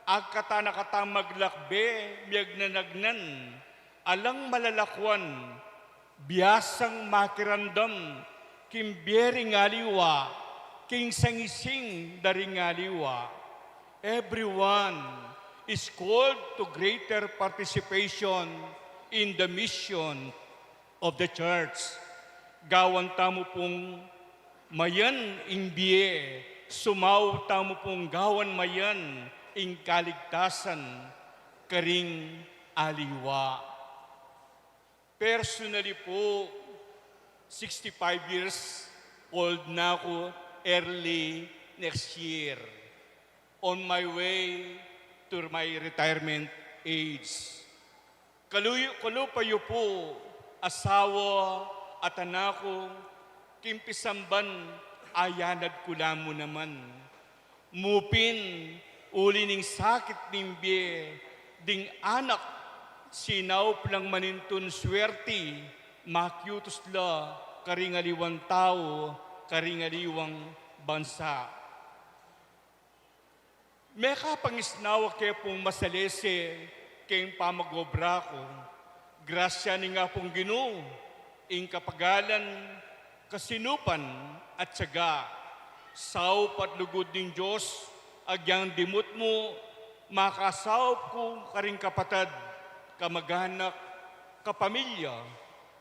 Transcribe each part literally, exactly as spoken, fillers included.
Agkatan na katang maglakbe, miyagnanagnan, alang malalakuan, biasang makiramdam, king bie ring aliwa, king sangising da ring aliwa. Everyone is called to greater participation in the mission of the church. Gawan tamu pung mayan ing bie, sumaup tamu pung gawan mayan ing kaligtasan karing aliwa. Personally po, sixty-five years old na ako early next year. On my way to my retirement age. Kaluy-, kalupa yu po, asawa at anak ku, king pisamban, ayanad ku la mu naman. Mu pin, uli ning sakit ning bie, ding anak, sinaup lang manintun swerte, makiutus la karing aliwang tau, karing aliwang bansa. Mekapangisnawa ke pung masalese keng pamag-obra ku. Grasya ning Apung Ginu, ing kapagalan, kasinupan, at tiyaga, saup at lugud ning Dios, agyang dimut mu, makasaup ku karing kapatad, kamag-anak, kapamilya,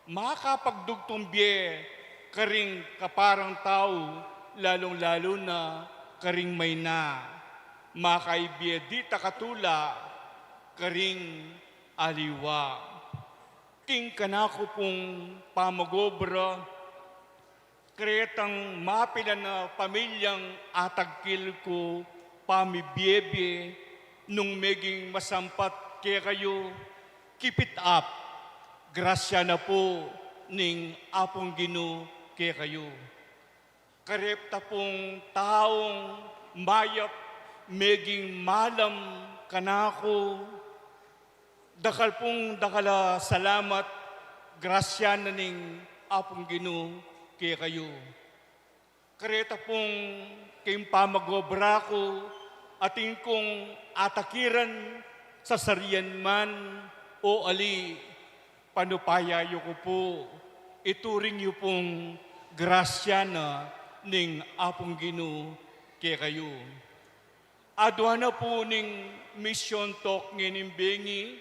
makapagdugtung bie karing kaparang tau, lalung-lalu na karing mayna, makaibie dita katula karing aliwa. King kanaku pung pamag-obra, karetang mapilan a pamilyang atagkil ku pamibiebie nung meging masampat kekayu, keep it up. Grasya na pu ning Apung Ginu kekayu. Kareta pung taung mayap meging malam kanaku, dakal pung dakal a salamat, grasya na ning Apung Ginu kekayu. Kareta pung king pamag-obra ku, atin kung atakiran, sasarian man o ali, panupaya yu ku pu, ituring yu pung grasya na ning Apung Ginu kekayu. Adua na pu ning mission talk ngening bengi,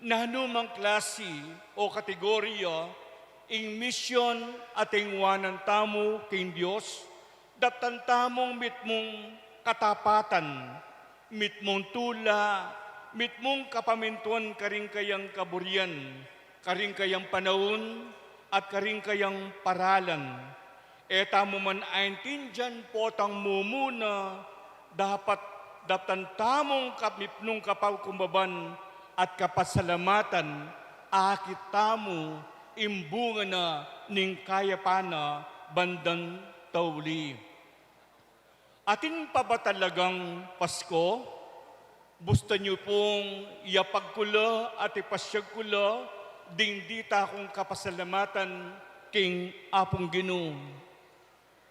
nanumang klasi o kategorya ing mission a tengwanan tamu king Dios, daptan tamung mitmung katapatan, mitmung tula, mitmung kapamintuan karing kayang kaburian, karing kayang panaun, at karing kayang paralan. E tamu man aintindian potang mumuna, dapat daptan tamung kap-, mitmung kapagkumbaban at kapasalamatan, akit tamu ing bunga na ning kayapan na bandang tauli. Atin pa ba talagang Pasko? Bustan yu pung yapag ku la at ipasyag ku la ding dita kung kapasalamatan king Apung Ginu.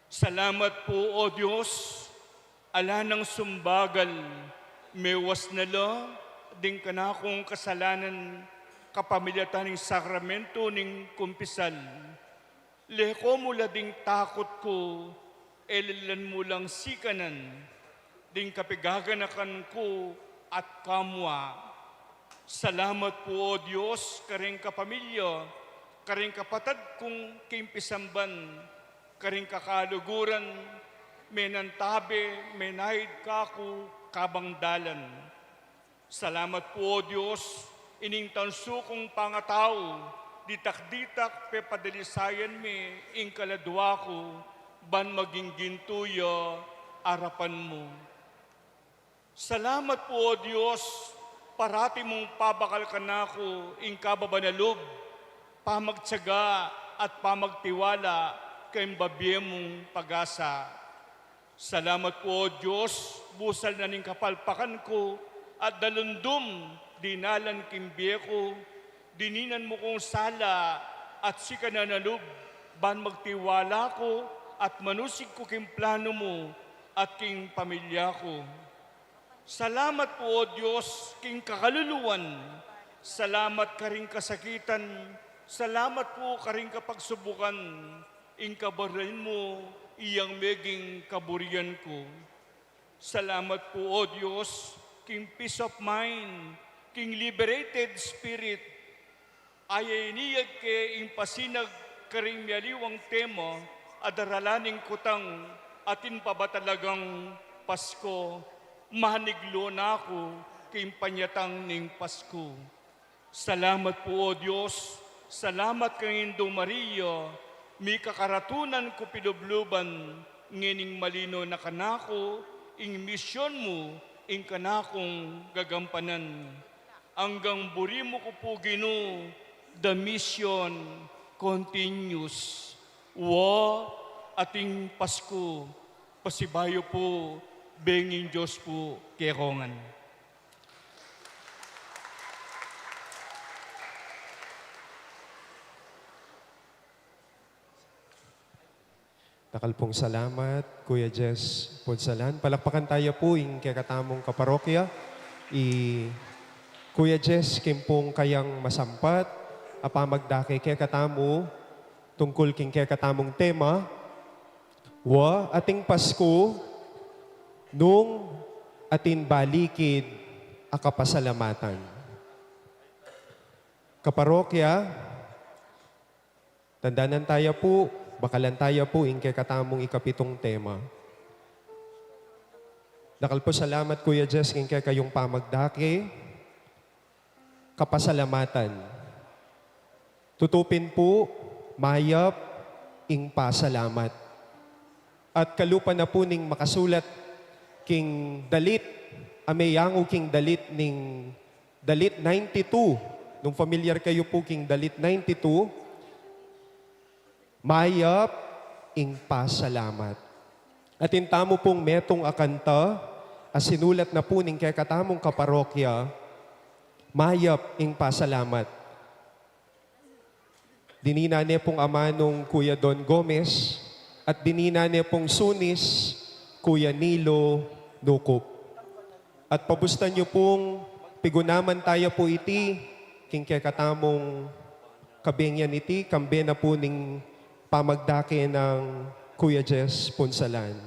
Salamat pu, O Dios, ala nang sumbagal, mewas na la ding kanakung kasalanan kapamilatan ning sakramento ning kumpisal. Leko mu la ding takut ku, e lelan mu lang sikanan ding kapigaganakan ku at kamua. Salamat pu, O Dios, karing kapamilya, karing kapatad kung king pisamban, karing kakaluguran, menantabe, menaid kaku kabang dalan. Salamat pu, O Dios, ining tansu kung pangatau, ditak-ditak pepadalisayan me ing kaladua ku, ban maging gintu ya arapan mu. Salamat pu, O Dios, parati mung pabakal kanaku ing kababan a lub, pamagtiyaga at pamagtiwala king babie mung pag-asa. Salamat pu, O Dios, busal na ning kapalpakan ku at dalundum dinalan king bie ku, dininan mu kung sala at sikanan a lub, ban magtiwala ku at manusig ku king planu mu at king pamilya ku. Salamat pu, O Dios, king kakaluluan. Salamat karing kasakitan. Salamat pu karing kapagsubukan. Ing kababain mu, iyang meging kaburian ku. Salamat pu, O Dios, king peace of mind, king liberated spirit. Aya iniyag ke ing pasinag karing mialiwang tema a daralan ning kutang atin pa ba talagang Pasko, maniglo na ku king panyatang ning Pasko. Salamat pu, O Dios, salamat kang Indu Maria, mika karatunan ku pilubluban, ngening malino na kanaku ing misyon mu, ing kanakung gagampanan. Anggang buri mu ku pu, Ginu, the mission continues. Wa ating Pasku, pasibayu pu, benging Dios pu kekongan. Dakal pung salamat, Kuya Jess Punsalan. Palakpakan taya pu ing kekatamung kaparokya, i Kuya Jess, king pung kayang masampat a pamagdake kekatamu tungkul king kekatamung tema, Wa ating Pasku nung atin balikid a kapasalamatan. Kaparokya, tandanan taya pu, bakalan taya pu ing kekatamung ikapitung tema. Dakal pu salamat, Kuya Jess, king kekayung pamagdake, kapasalamatan. Tutu pin pu, mayap ing pasalamat. At kalupa na pu ning makasulat king dalit, a meyangu king dalit ning dalit ninety-two. Nung familiar kayu pu king dalit ninety-two, mayap ing pasalamat. Atin tamu pung metung a kanta a sinulat na pu ning kekatamung kaparokya, Mayap ing Pasalamat. Dinina ne pung amanung Kuya Don Gomez at dinina ne pung sunis Kuya Nilo Nukup. At pabustan yu pung pigunaman taya pu iti king kekatamung kabengyan iti, kambe na pu ning pamagdake nang Kuya Jess Punsalan.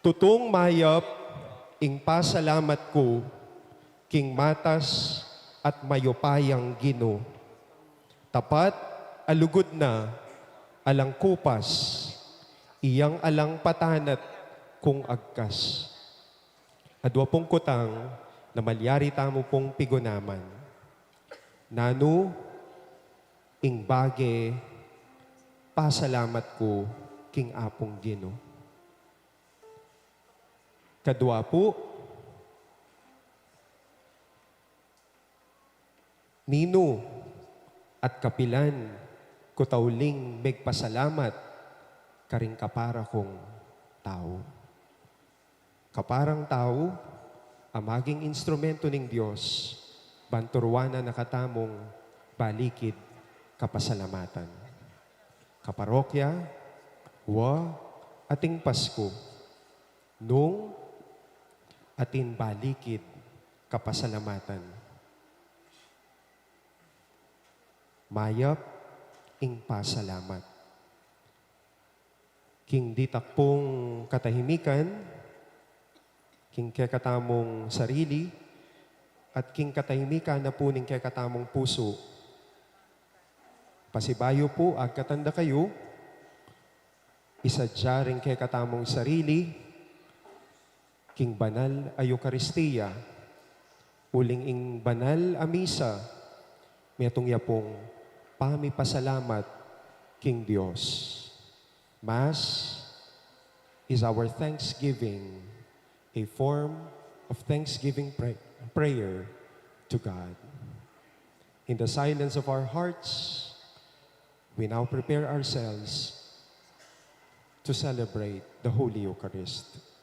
Tutung mayap ing pasalamat ku king matas at mayupayang Ginu. Tapat a lugud na, alang kupas, iyang alang patanat kung agkas. Adwa pung kutang na malyari tamu pung pigunaman. Nanu ing bage pasalamat ku king Apung Ginu? Kadwa pu, ninu at kapilan ku tauling megpasalamat karing kapara kung tau? Kaparang tau a maging instrumento ning Dios ban turuanan na katamung balikid kapasalamatan. Kaparokya, wa ating Pasku nung atin balikid kapasalamatan. Mayap ing pasalamat. King ditak pung katahimikan, king kekatamung sarili, at king katahimikan na pu ning kekatamung pusu. Pasibayu pu, agkatan da kayu, isadya ring kekatamung sarili king banal a Eukaristia, uling ing banal a misa, metung ya pung pamipasalamat king Dios. Mass is our thanksgiving, a form of thanksgiving pray-, prayer to God. In the silence of our hearts, we now prepare ourselves to celebrate the Holy Eucharist.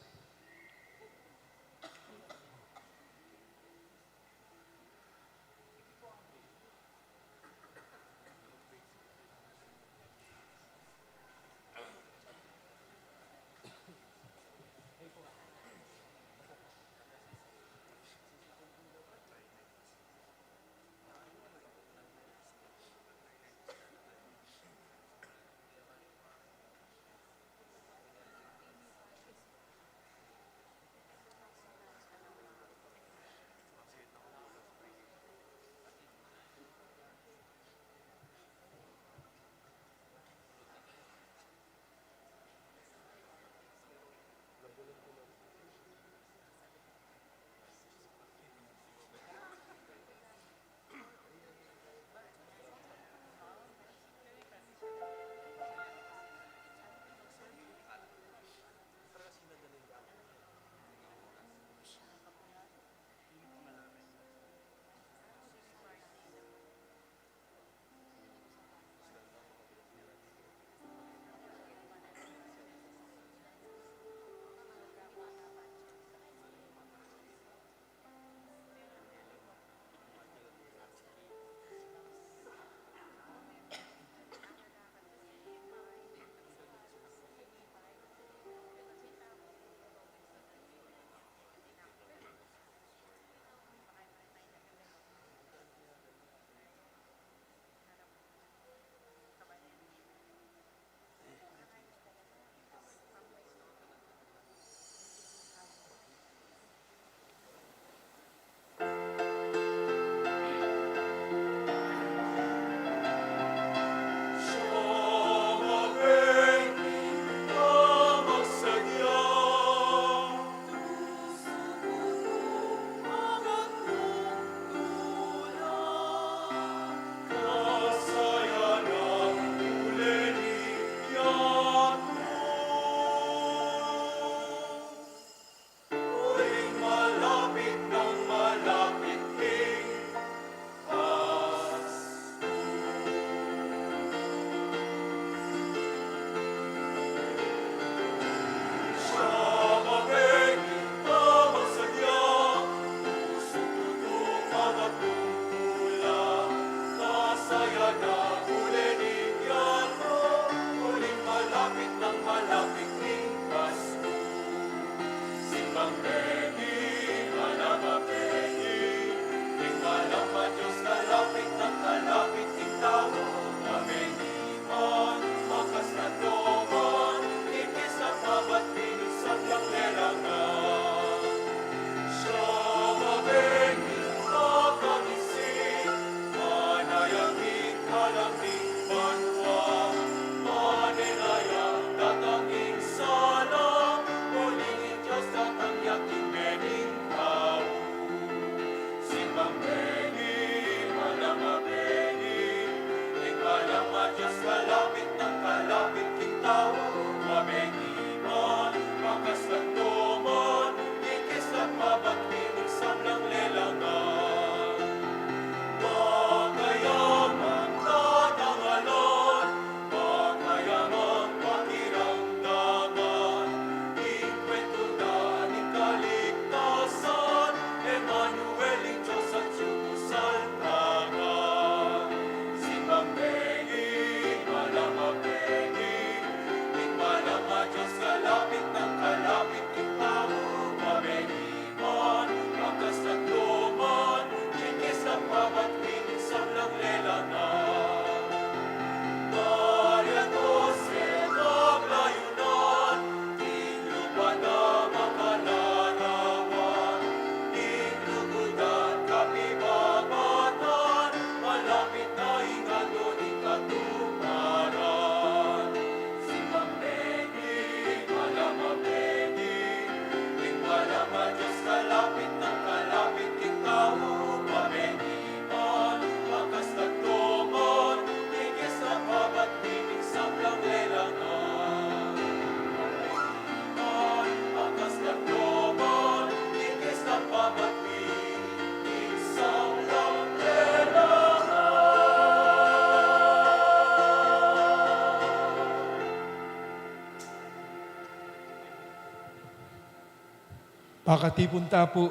Pakatipun ta pu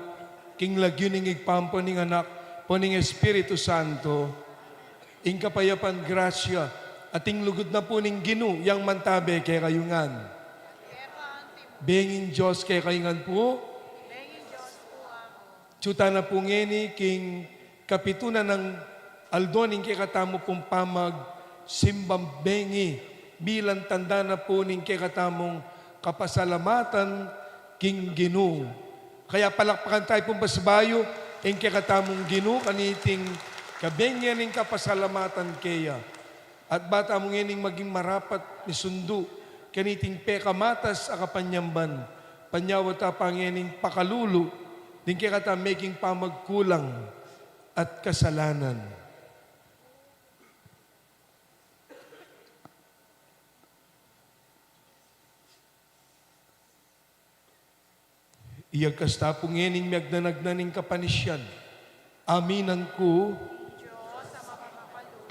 king lagyu ning Ibpa, ampo ning Anak, ampo ning Espiritu Santo. Ing kapayapan, grasya, at ing lugud na pu ning Ginu yang mantabe kekayu ngan. Benging Dios kekayu ngan pu. Atyu tana pu ngeni king kapitunan nang aldo ning kekatamu pung pamagsimbang bengi, bilang tanda na pu ning kekatamung kapasalamatan king Ginu. Kaya palakpakan tayu pung pasibayu ing kekatamung Ginu kaniting kabengian ning kapasalamatan keya. At ba tamu ngening maging marapat misundu kaniting pekamatas a kapanyamban, panyawad ta pa ngening pakalulu ding kekatang meging pamagkulang at kasalanan. Iyagkas ta pu ngening miagnanagnan ning kapanisian. Aminan ku. Dios a mapamakalulu,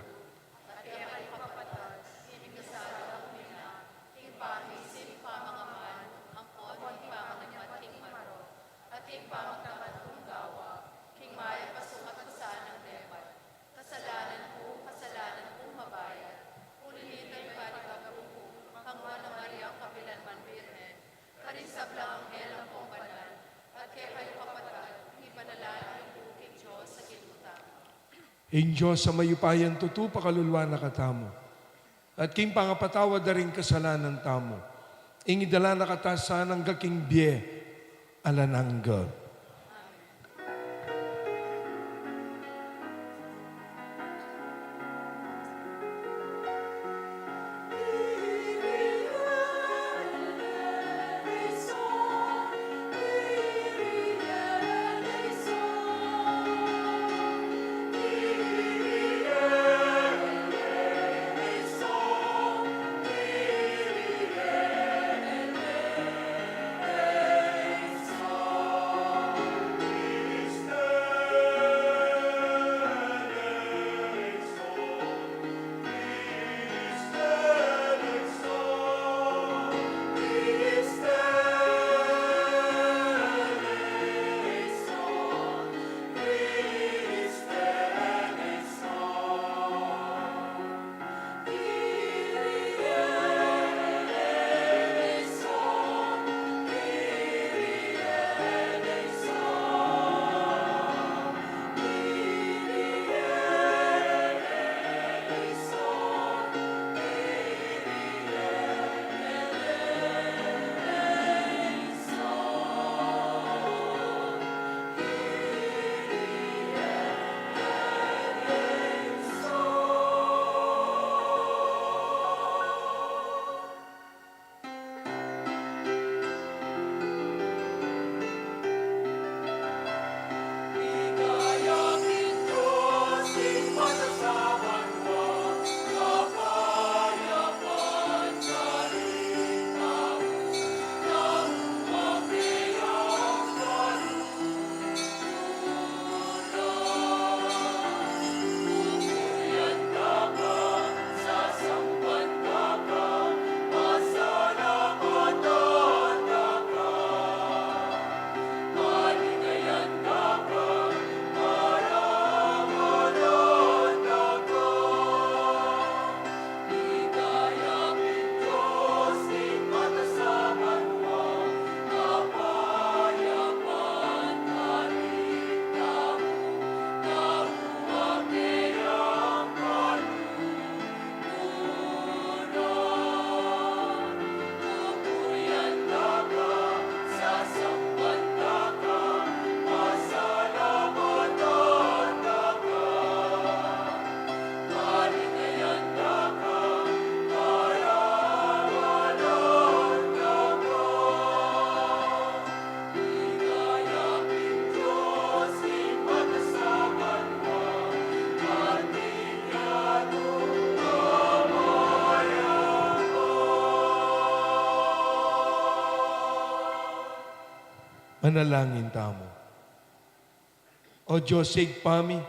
at kekayu kapatad, misasabi ku na, king pamisin, pamangaman, ampon king pamanyambat king marok, at king pamagtamand kung gawa, king mayap a sukat ku sanang depat. Kasalanan ku, kasalanan kung mabayat. Uli nita, iparikabung ku kang Nuan a Mariang kapilan man Birhen, karing sablang anghel ampong banal, at kekayu kapatad, ipanalangin ku king Dios a Ginu tamu. Ing Dios a mayupayang tutu pakaluluan na katamu, at king pangapatawad da ring kasalanan tamu, ing idala na kata sana angga king bie alang angga. Manalangin tamu. O Dios, Ibpa mi,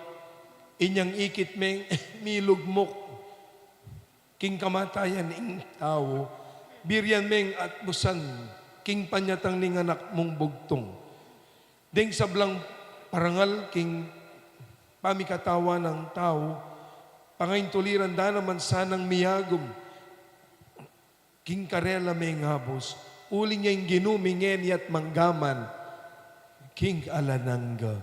inyang ikit meng milugmuk king kamatayan ing tau, birian meng atbusan king panyatang ning Anak mung bugtung. Deng sablang parangal king pamikatawan nang tau, pangaintuliran da naman sanang miyagum king karela mengabus, uling ya ing Ginu mi ngeni at manggaman king alang angga.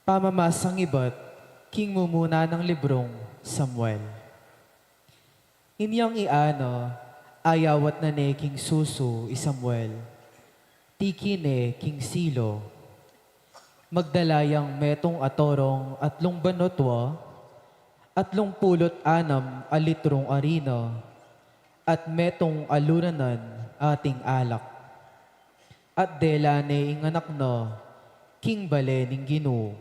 Pamamasang ibat king mumuna nang librung Samuel. Inyang i Ana, ayawat na ne king susu i Samuel. Tiki ne king Silo. Magdala yang metung a torong atlung banua, atlung pulu't anam a litrung arina, at metung a luranan ating alak. At dela ne ing anak na king bale ning Ginu,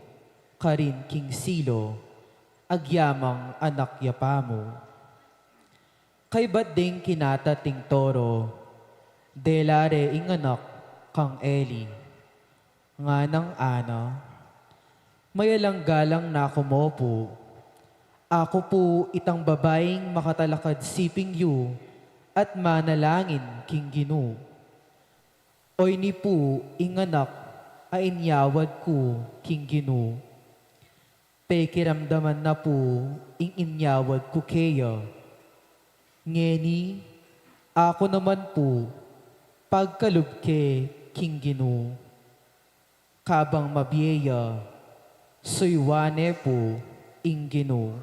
karin king Silo, agyamang anak ya pamu. Kaybat ding kinatat ing toro, dela re ing anak kang Eli. Nganang Ana, mayalang galang na ku mu pu. Aku pu itang babaing makatalakad siping yu at manalangin king Ginu. Oyni pu ing anak a inyawad ku king Ginu. Pekiramdaman na pu ing inyawad ku keya. Ngeni, aku naman pu, pagkalub ke king Ginu. Kabang mabie ya, suyuan ne pu ing Ginu.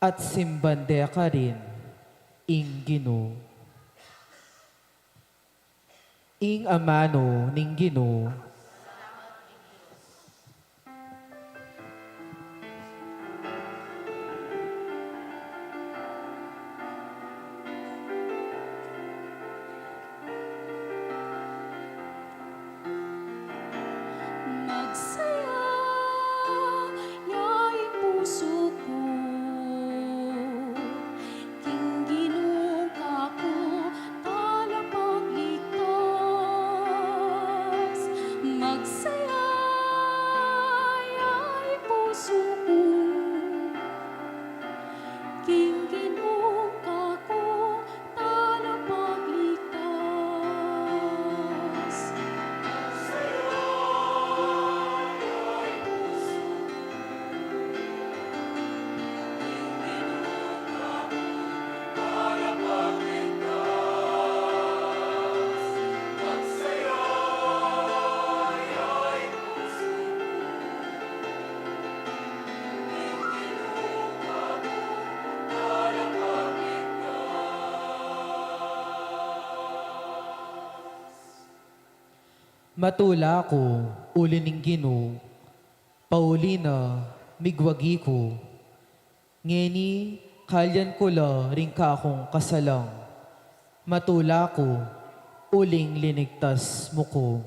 At simban de karin ing Ginu. Ing amanu ning Ginu. Magsaya ya ing pusu ku, king Ginu kaku talapagligtas. Magsaya ya ing pusu ku, king Ginu kaku talapagligtas. Matula ku uli ning Ginu, pauli na migwagi ku. Ngeni, kalyan ku la ring kakung kasalang. Matula ku uling linigtas mu ku.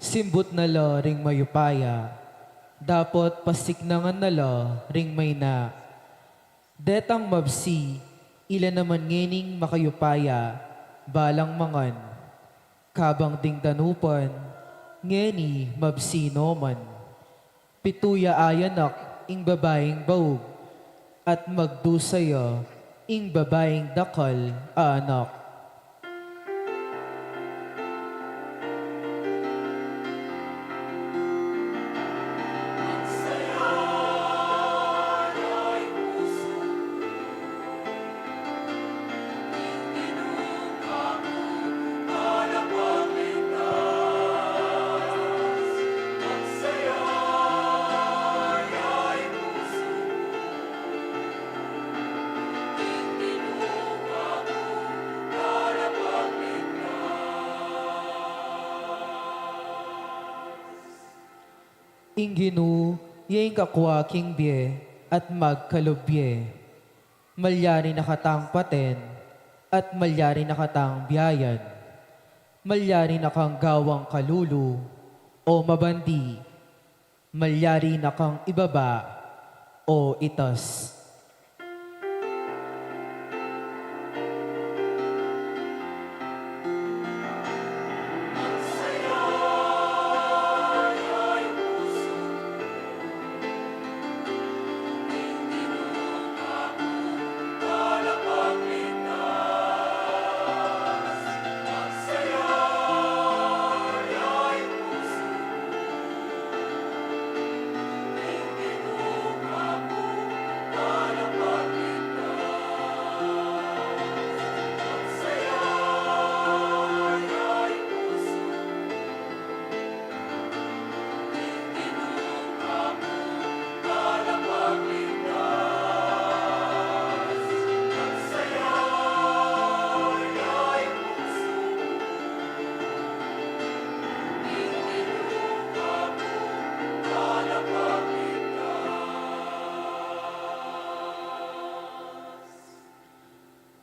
Simbut na la ring mayupaya, dapot pasiknangan na la ring maina. Detang mabsi, ila naman ngening makayupaya, balang mangan. Kabang ding danupan, ngeni mabsi no man. Pitu ya ayanak ing babaing baug, at magdusa ya ing babaing dakal a anak. Ing Ginu ya ing kakua king bie at magkalub bie. Malyari na katang paten at malyari na katang biayan. Malyari na kang gawang kalulu o mabandi. Malyari na kang ibaba o itas.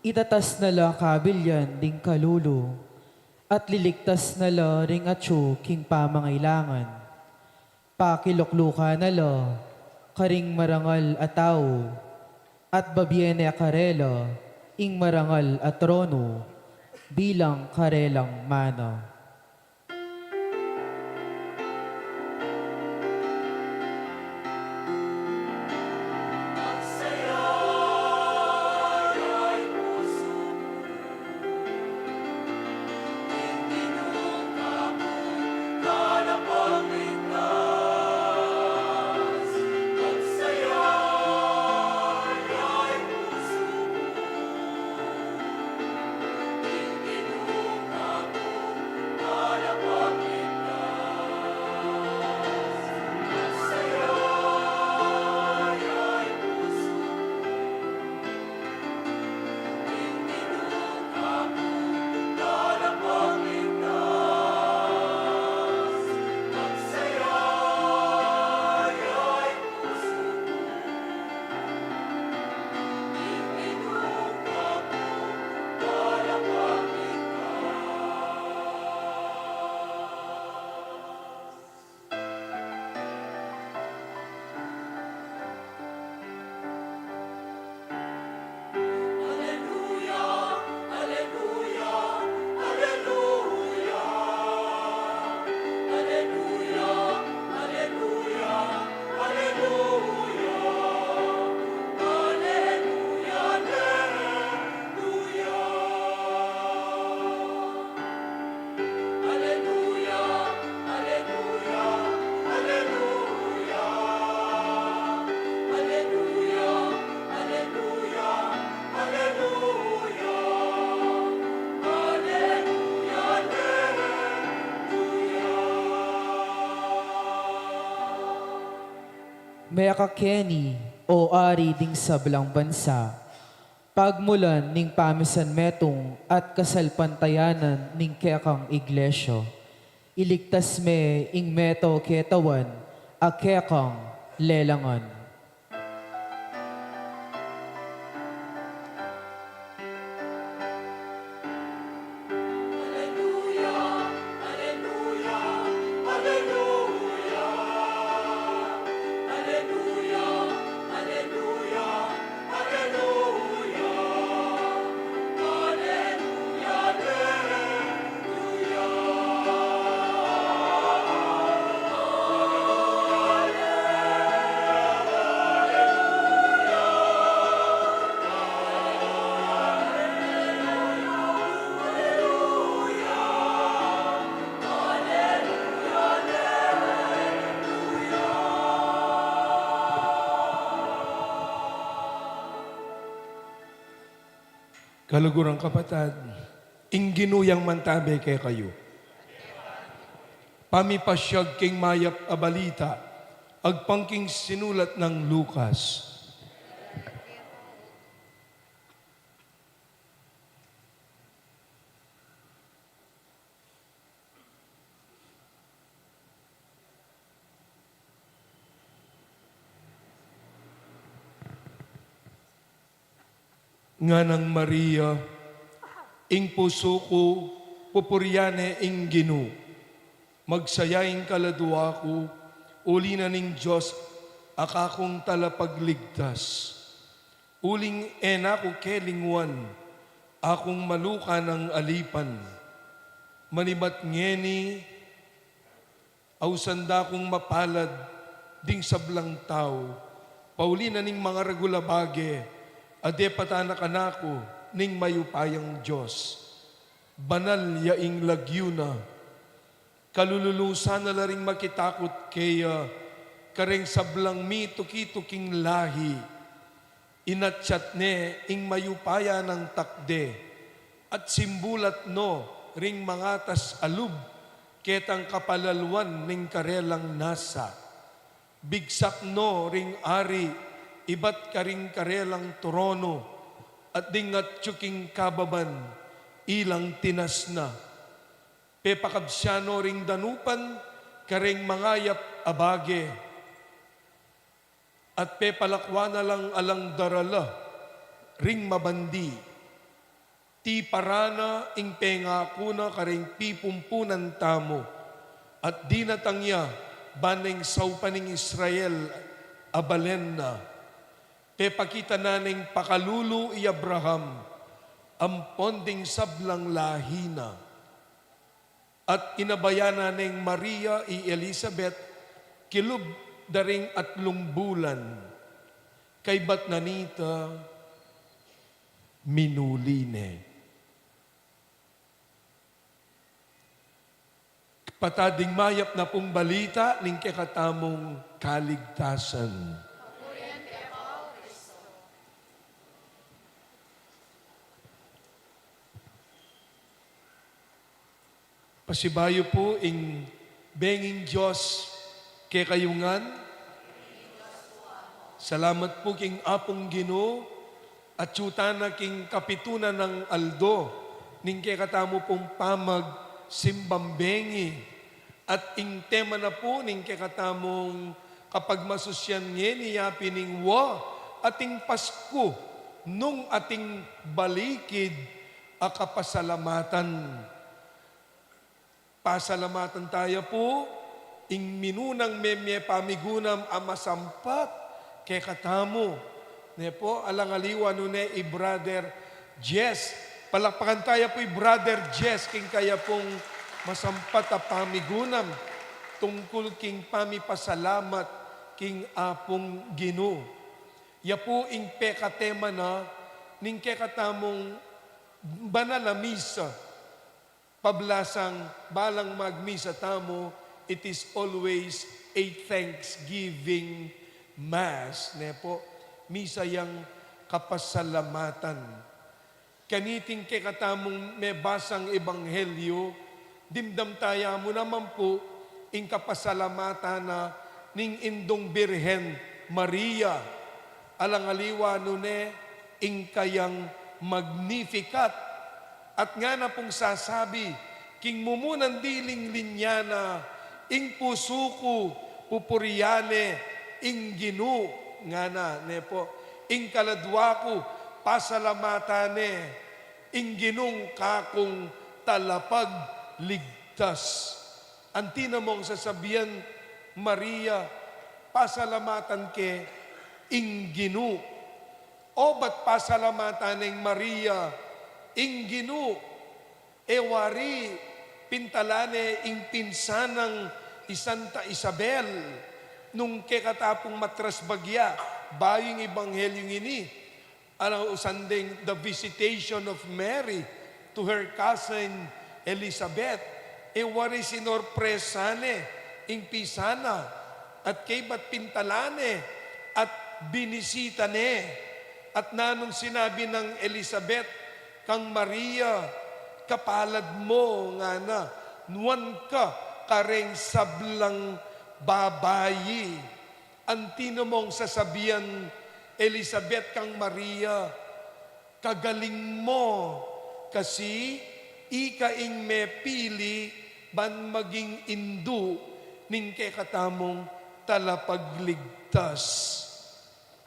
Itatas na la kabilyan ding kalulu, at liligtas na la ring atyu king pamangailangan. Pakiluklukan na la karing marangal a tau, at babie ne karela ing marangal a tronu bilang karelang mana. Mekakeni, o Ari ding sablang bansa, pagmulan ning pamisan metung at kasalpantayanan ning kekang iglesia. Iligtas me ing meto ketawan a kekang lelangan. Kaluguran kapatad, ing Ginu yang mantabe kekayu. Pamipasyag king mayap a balita agpang king sinulat nang Lucas. Nganang Maria, ing pusu ku, pupurian ne ing Ginu. Magsaya ing kaladua ku, uli na ning Dios, a kakung talapagligtas. Uling e na ku kelingwan, akung maluka nang alipan. Manibat ngeni, ausan da kung mapalad ding sablang tau, pauli na ning mangaragul a bage, a depatan na kanaku ning mayupayang Dios. Banal ya ing lagyu na. Kalululusan na la ring makitakut keya, kareng sablang mituki-tuking lahi. Inatyat ne ing mayupaya nang takde, at simbulat no ring mangatas a lub, ketang kapalaluan ning karelang nasa. Bigsak no ring ari, ibat karing karelang trono, at ding atyu king kababan, ilang tinas na. Pepakabsya no ring danupan, kareng mangayap a bage, at pepalakwan na lang alang darala ring mabandi. Tiparan na ing pengaku na kareng pipumpunan tamu, at dinatang ya ban ning saupan ning Israel a balen na. Pepakita na ning pakalulu i Abraham, ampon ding sablang lahi na. At inabayan na neng Maria i Elisabet, kilub da ring atlung bulan. Kaybat na nita, minuli ne. Patad ing mayap na pung balita ning kekatamung kaligtasan. Pasibayu pu ing benging Dios kekayu ngan. Salamat pu king Apung Ginu, atyu tana king kapitunan nang aldo ning kekatamu pung pamagsimbang bengi, at ing tema na pu ning kekatamung kapagmasusyan ngeni ya pin ing wa ating Pasku, nung ating balikid a kapasalamatan. Pasalamatan taya pu ing minunang memie pamigunam a masampat kekatamu. Ne pu, alang aliwa nune i Brother Jess. Palakpakan taya pu i Brother Jess king kaya pung masampat a pamigunam tungkul king pamipasalamat king Apung Ginu. Ya pu ing pekatema na ning kekatamung banal a misa. Pablasang balang magmisa tamu, it is always a thanksgiving mass, ne pu? Misa yang kapasalamatan. Kaniting kekatamung mebasang ebanghelyu, dimdam taya mu naman pu ing kapasalamatan na ning Indung Birhen Maria, alang aliwa nune ing kayang Magnificat. At ngana pung sasabi king mumunan diling linya na, ing pusu ku pupurian ne ing Ginu, ngana, ne pu? Ing kaladua ku, pasalamatan ne ing Ginung kakung talapagligtas. Anti na mong sasabian, Maria, pasalamatan ke ing Ginu. Obat pasalamatan neng Maria ing Ginu. E wari pintalan ne ing pinsan nang i Santa Isabel, nung kekatapung matras bagya, bayu ing ebanghelyu ngeni, alang usan deng the visitation of Mary to her cousin Elizabeth. E wari sinorpresa ne ing pisan na, at kaybat pintalan ne, at binisita ne. At nanung sinabi nang Elizabeth kang Maria, kapalad mu, ngana, nuan ka kareng sablang babai. Anti na mong sasabian Elizabeth kang Maria, kagaling mu, kasi ika ing mepili ban maging indu ning kekatamung talapagligtas.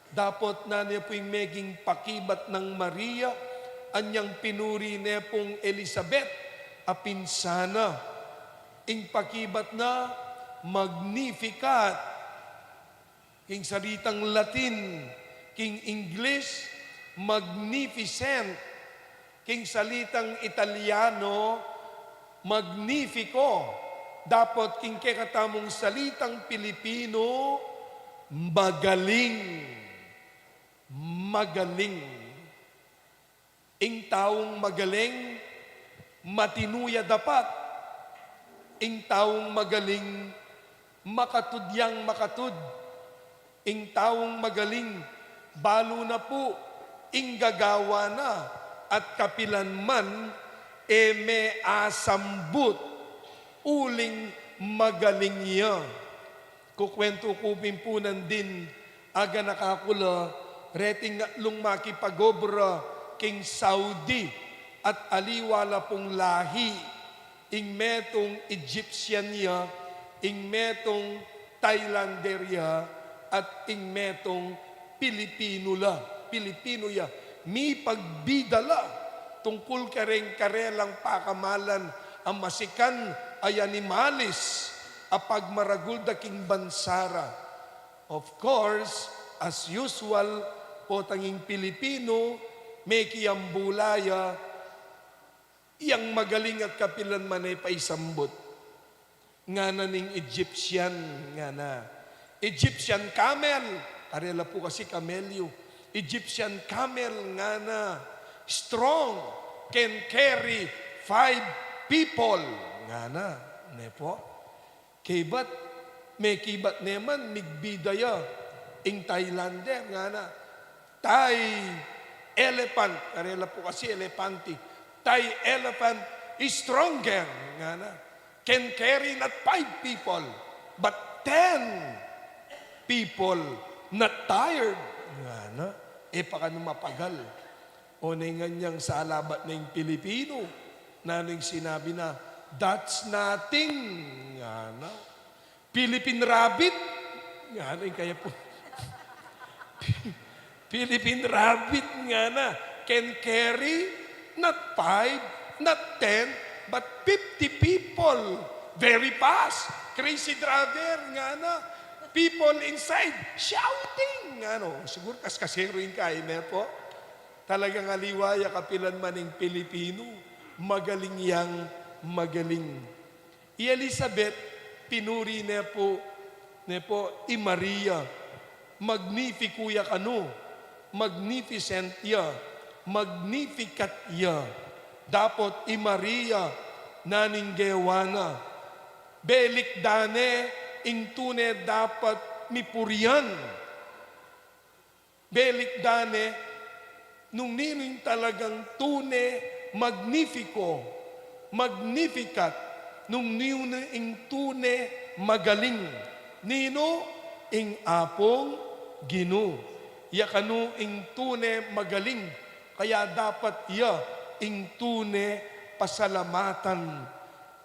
Dapot nanu ya pu ing meging pakibat nang Maria, anyang pinuri ne pung Elisabet a pinsan na. Ing pakibat na, Magnificat. King salitang Latin, king English, magnificent. King salitang Italiano, magnifico. Dapot king kekatamung salitang Pilipino, magaling. Magaling. Ing taung magaling, matinu ya dapat. Ing taung magaling, makatud yang makatud. Ing taung magaling, balu na pu ing gagawa na at kapilan man, e me asambut uling magaling ya. Kukuwentu ku pin pu nandin, aganaka ku la, reting atlung makipag-obra king Saudi at aliwa la pung lahi, ing metung Egyptian ya, ing metung Thailander ya, at ing metung Pilipino la, Pilipino ya. Mipagbida la tungkul kareng karelang pakamalan a masikan a animalis a pagmaragul da king bansa ra. Of course, as usual, potang ing Pilipino, mekiambula ya, yang magaling at kapilan man e paisambut. Ngana ning Egyptian, ngana. Egyptian camel, karela pu kasi kamelyu. Egyptian camel, ngana. Strong, can carry five people, ngana. Ne pu? Kaybat, mekibat ne man, migbida ya ing Thailander, ngana. Thai elephant, karela pu kasi elepante. Thai elephant is stronger, ngana. Can carry not five people, but ten people, not tired, ngana. E pa kanu mapagal. O, ne ngan yang salabat na ing Pilipino, nanu ing sinabi na, "That's nothing," ngana. "Philippine rabbit," ngana ing kaya pu. "Philippine rabbit," ngana, "can carry not five, not ten, but fifty people. Very fast. Crazy driver," ngana. "People inside shouting," ngana. O, siguru kaskaseru ing kaya ne pu. Talagang aliwa ya kapilan man ing Pilipino, magaling yang magaling. I Elisabet, pinuri ne pu, ne pu, i Maria, magnifico ya kanu, magnificent ya, Magnificat ya. Dapot i Maria, nanu ing gewa na? Belikdan ne ing tune dapat mipurian. Belikdan ne nung ninu ing talagang tune Magnifico, Magnificat, nung ninu ing tune magaling. Ninu? Ing Apung Ginu. Ya kanu ing tune magaling, kaya dapat ya ing tune pasalamatan.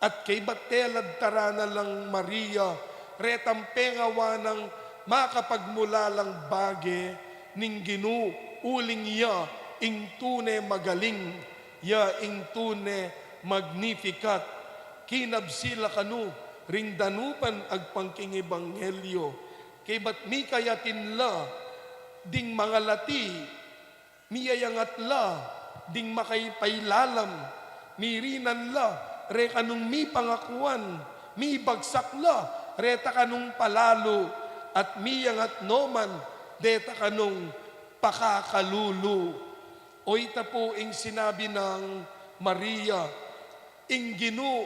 At kaybat telad tara na lang Maria, retang pengawa nang makapagmulalang bage ning Ginu, uling ya ing tune magaling, ya ing tune Magnificat. Kinabsi la kanu ring danupan agpang king ebanghelyo. Kaybat mikayatin la ding mangalati, miyayangat la ding makapailalam, mirinan la rekanung mipangakuan, mibagsak la reta kanung palalu, at miyangat no man deta kanung pakakalulu. O, ita pu ing sinabi nang Maria, ing Ginu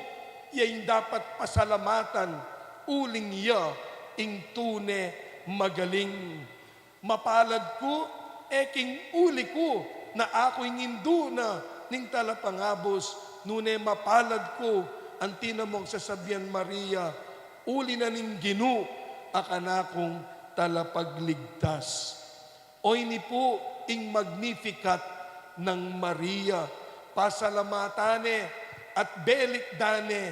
ya ing dapat pasalamatan, uling ya ing tune magaling. Mapalad ku, e king uli ku na aku ing indu na ning talapangabus, nune mapalad ku, anti na mung sasabian Maria, uli na ning Ginu a kanakung talapagligtas. Oyni pu ing Magnificat nang Maria, pasalamatan ne at belikdan ne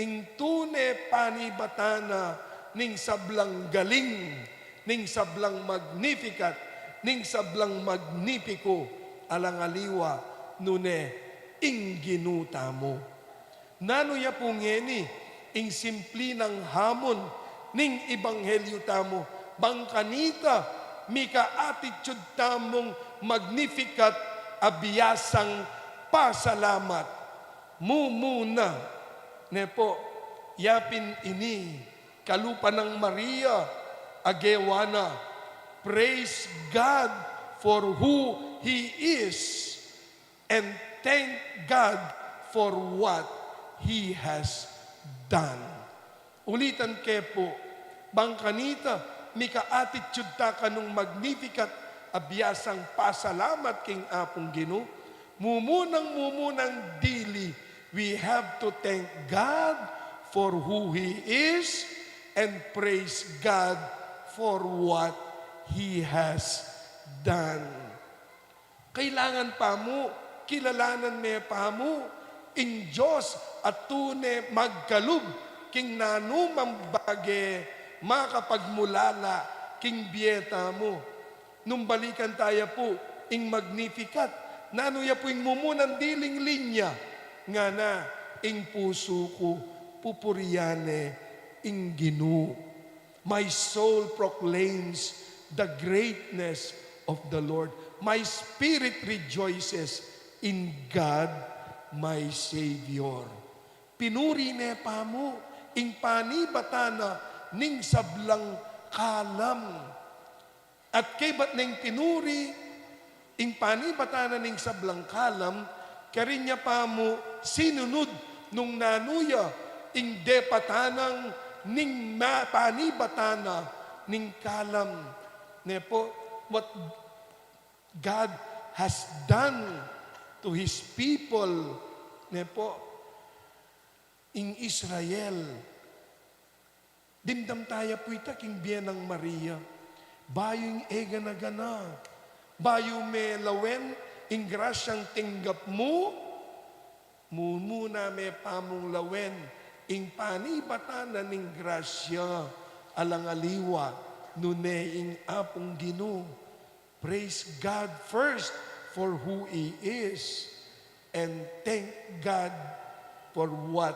ing tune panibatan na ning sablang galing, ning sablang Magnificat, ning sablang Magnifico, alang aliwa nune ing Ginu tamu. Nanu ya pu ngeni ing simpli nang hamon ning ebanghelyu tamu, bang kanita mika-attitude tamung Magnificat a biasang pasalamat? Mumuna, ne pu, yapin ini, kalupa nang Maria, a gewa na, "Praise God for who He is, and thank God for what He has done." Ulitan ke pu, bang kanita mika-attitude ta kanung Magnificat a biasang pasalamat king Apung Ginu, mumunang mumunang dili, we have to thank God for who He is and praise God for what He has done. Kailangan pa mu, kilalanan me pa mu ing Dios a tune magkalub king nanumang bage makapagmulala king bie tamu. Nung balikan ta ya pu ing Magnificat, nanu ya pu ing mumunang diling linya? Ngana, "Ing pusu ku pupurian ne ing Ginu." "My soul proclaims the greatness of the Lord. My spirit rejoices in God, my Savior." Pinuri ne pa mu ing panibatan na ning sablang kalam. At kaybat neng pinuri ing panibatan na ning sablang kalam, karin ya pa mu sinunud nung nanu ya ing depatan na ning ma-, panibatan na ning kalam. Ne pu, what God has done to His people, ne pu, ing Israel. Dimdam ta ya pu ita king bie nang Maria. Bayu ing e gana-gana, bayu me lawen ing grasyang tinggap mu, mumuna me pa mung lawen ing panibatan na ning grasya, alang aliwa nune ing Apung Ginu. Praise God first for who He is, and thank God for what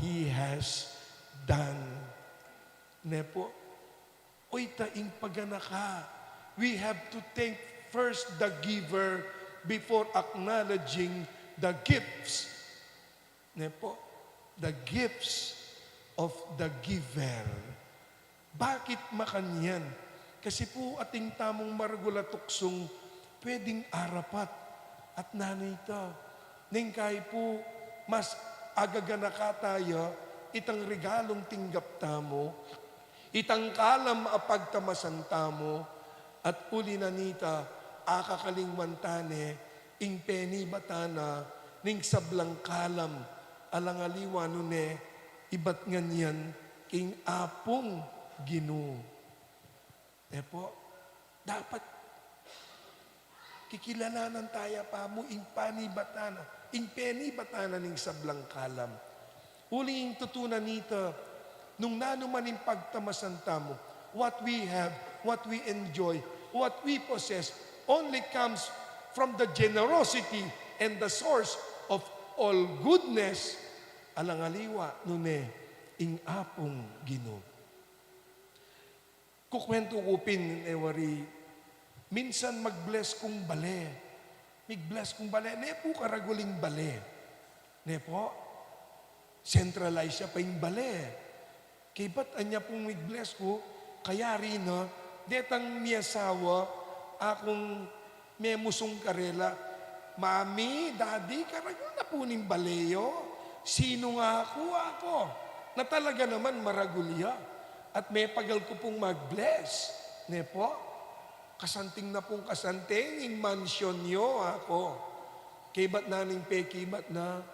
He has done. Ne pu? Oy, ta ing paganaka, we have to thank first the giver before acknowledging the gifts. Ne pu? The gifts of the giver. Bakit makanyan? Kasi pu atin tamung maragul a tuksung pwedeng arapat. At nanu ita, neng kai pu, mas agaganaka ta ya itang regalung tinggap tamu, itang kalam a pagtamasan tamu, at uli na nita, akakalingwan ta ne ing penibatan na ning sablang kalam, alang aliwa nune ibat nganyan king Apung Ginu. Ne pu, dapat kikilalanan ta ya pa mu ing panibatan na, ing penibatan na ning sablang kalam. Uling tutu na nita, nung nanu man ing pagtamasan tamu, what we have, what we enjoy, what we possess, only comes from the generosity and the source of all goodness, alang aliwa nune ing Apung Ginu. Kukwentu ku pin, e wari, minsan mag-bless kung bale. Mig-bless kung bale, ne pu karagul ing bale. Ne pu? Centralize ya pa ing bale. Kaybat anya pung mig-bless ku, kayari na, detang miyasawa, akung memusung karela, "Mami, Daddy, karagul na pu ning bale yu?" Sinu nga aku, aku? Na talaga naman maragul ya. At mepagal ku pung mag-bless. Ne pu? Kasanting na pung kasanting ing mansion yu, aku. Kaybat na ning pekibat na,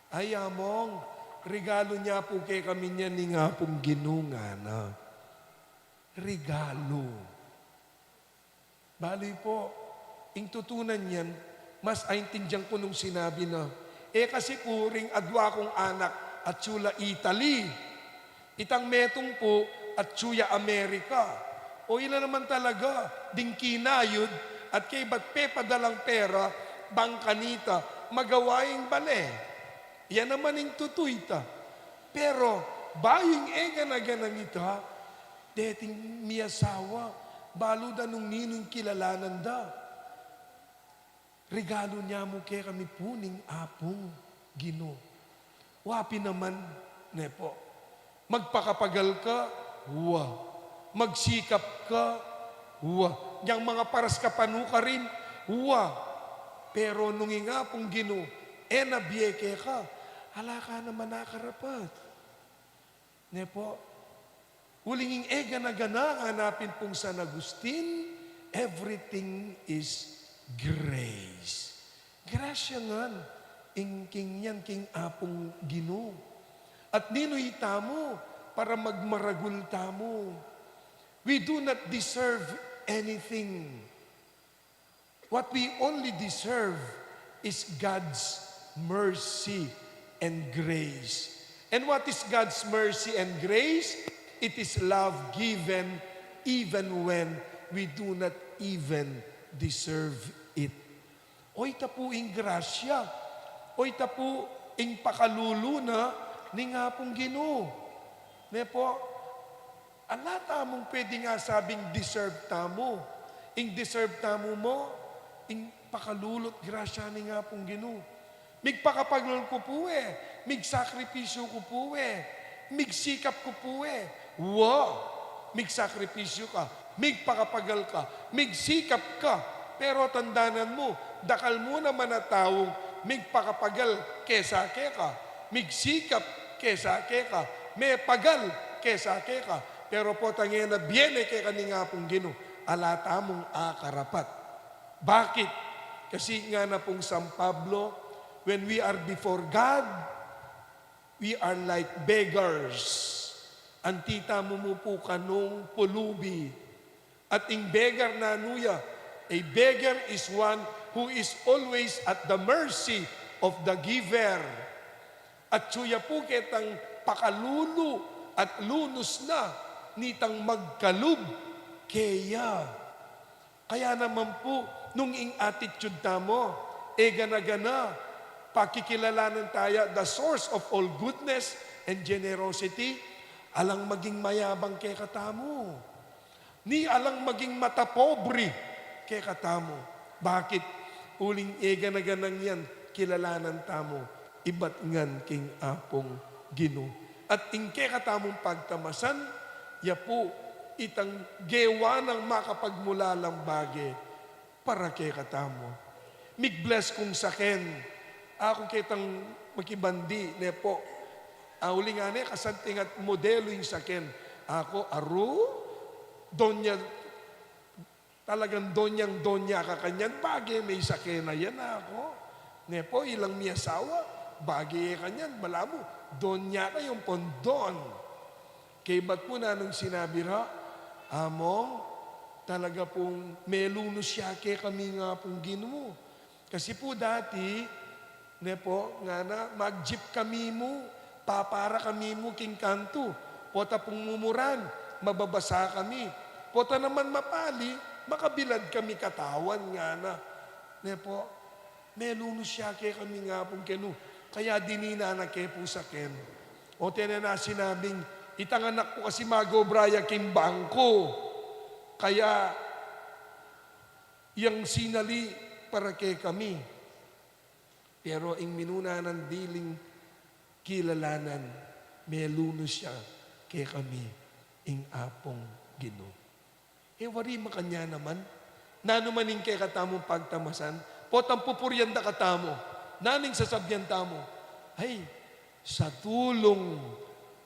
"Ay, Among, regalu na pu kekami niyan ning Apung Ginu," ngana. Regalu. Bale pu, ing tutunan niyan, mas aintindian ku nung sinabi na, e kasi pu ring adwa kung anak atsu la Italy. Itang metung pu atsu ya Amerika. O ila naman talaga ding kinayod at kaybat pepadalang pera bang kanita magawa ing bale. Yan naman ing tutu ita. Pero bayu ing e gana-ganang ita, deting miyasawa, balu da nung ninu ing kilalanan da. Regalu ne mu kekami pu ning Apung Ginu. Wa pin naman, ne pu. Magpakapagal ka, wa. Magsikap ka, wa. Yang mga paras ka pa nukarin, wa. Pero nung ing Apung Ginu e na bie keka, ala ka naman akarapat. Ne pu, uling ing e gana-gana, ngana pin pung San Agustin, everything is grace. Grasya ngan ing king yan king Apung Ginu. At ninu itamu para magmaragul tamu? We do not deserve anything. What we only deserve is God's mercy and grace. And what is God's mercy and grace? It is love given even when we do not even deserve it. O ita pu ing grasya, o ita pu ing pakalulu na ning Apung Ginu. Ne pu, ala tamung pwedeng asabing deserve tamu. Ing deserve tamu mu, ing pakalulu't grasya ning Apung Ginu. Migpakapagal ku pu e, migsakripisyu ku pu e, migsikap ku pu e. Wa, migsakripisyu ka, migpakapagal ka, migsikap ka. Pero tandanan mu, dakal mu naman a taung migpakapagal kesa keka, migsikap kesa keka, mepagal kesa keka. Pero potang e na bie ne keka ning Apung Ginu, ala tamung akarapat. Bakit? Kasi ngana pung San Pablo, when we are before God, we are like beggars. Anti tamu mu pu kanung pulubi. At ing beggar nanu ya, a beggar is one who is always at the mercy of the giver. At suya pu ketang pakalulu at lunus na nitang magkalub keya. Kaya naman pu, nung ing attitude tamu e gana-gana, pakikilalanan taya the source of all goodness and generosity, alang maging mayabang kekatamu, ni alang maging matapobri kekatamu. Bakit? Uling e gana-ganang yan kilalanan tamu ibat ngan king Apung Ginu. At ing kekatamung pagtamasan, ya pu itang gewa nang makapagmulalang bage para kekatamu. Mig-bless kung saken, aku ketang makibandi, ne pu. A, uling ngana, kasanting at modelu ing saken. Aku, aru, donya, talagang donyang-donya ka kanyan, bage me ing saken a yan, aku. Ne pu, ilang miyasawa, bage ye kanyan, balamu donya kayung pondon. Kaybat mu nanung sinabi ra, Among, talaga pung melunus ya kekami ing Apung Ginu. Kasi pu dati, ne pu, ngana, mag-jeep kami mu, papara kami mu king kantu. Pota pung mumuran, mababasa kami. Pota naman mapali, makabilad kami katawan, ngana. Ne pu, melunus ya kekami ing Apung Ginu. Kaya dinina na ke pu saken. O tene na sinabing, itang anak ku kasi mag-obra ya king bangko. Kaya yang sinali para kekami. Pero ing minuna nang diling kilalanan, melunus ya kekami ing Apung Ginu. E wari makanyan naman, nanu man ing kekatamung pagtamasan, potang pupurian da katamu, nanu ing sasabyan tamu? Ay, sa tulung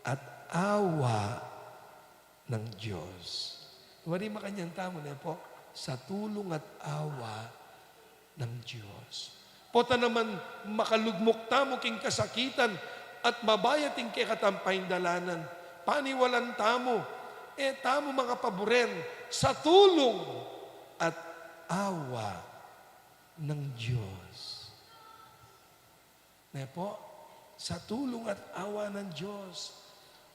at awa ng Diyos. Wari makanyan tamu, ne pu? Sa tulung at awa ng Diyos. Pota naman makalugmok tamu king kasakitan at mabayat ing kekatang paindalanan, paniwalan tamu, e tamu makapaburen sa tulung at awa ng Diyos. Ne pu? Sa tulung at awa ng Diyos.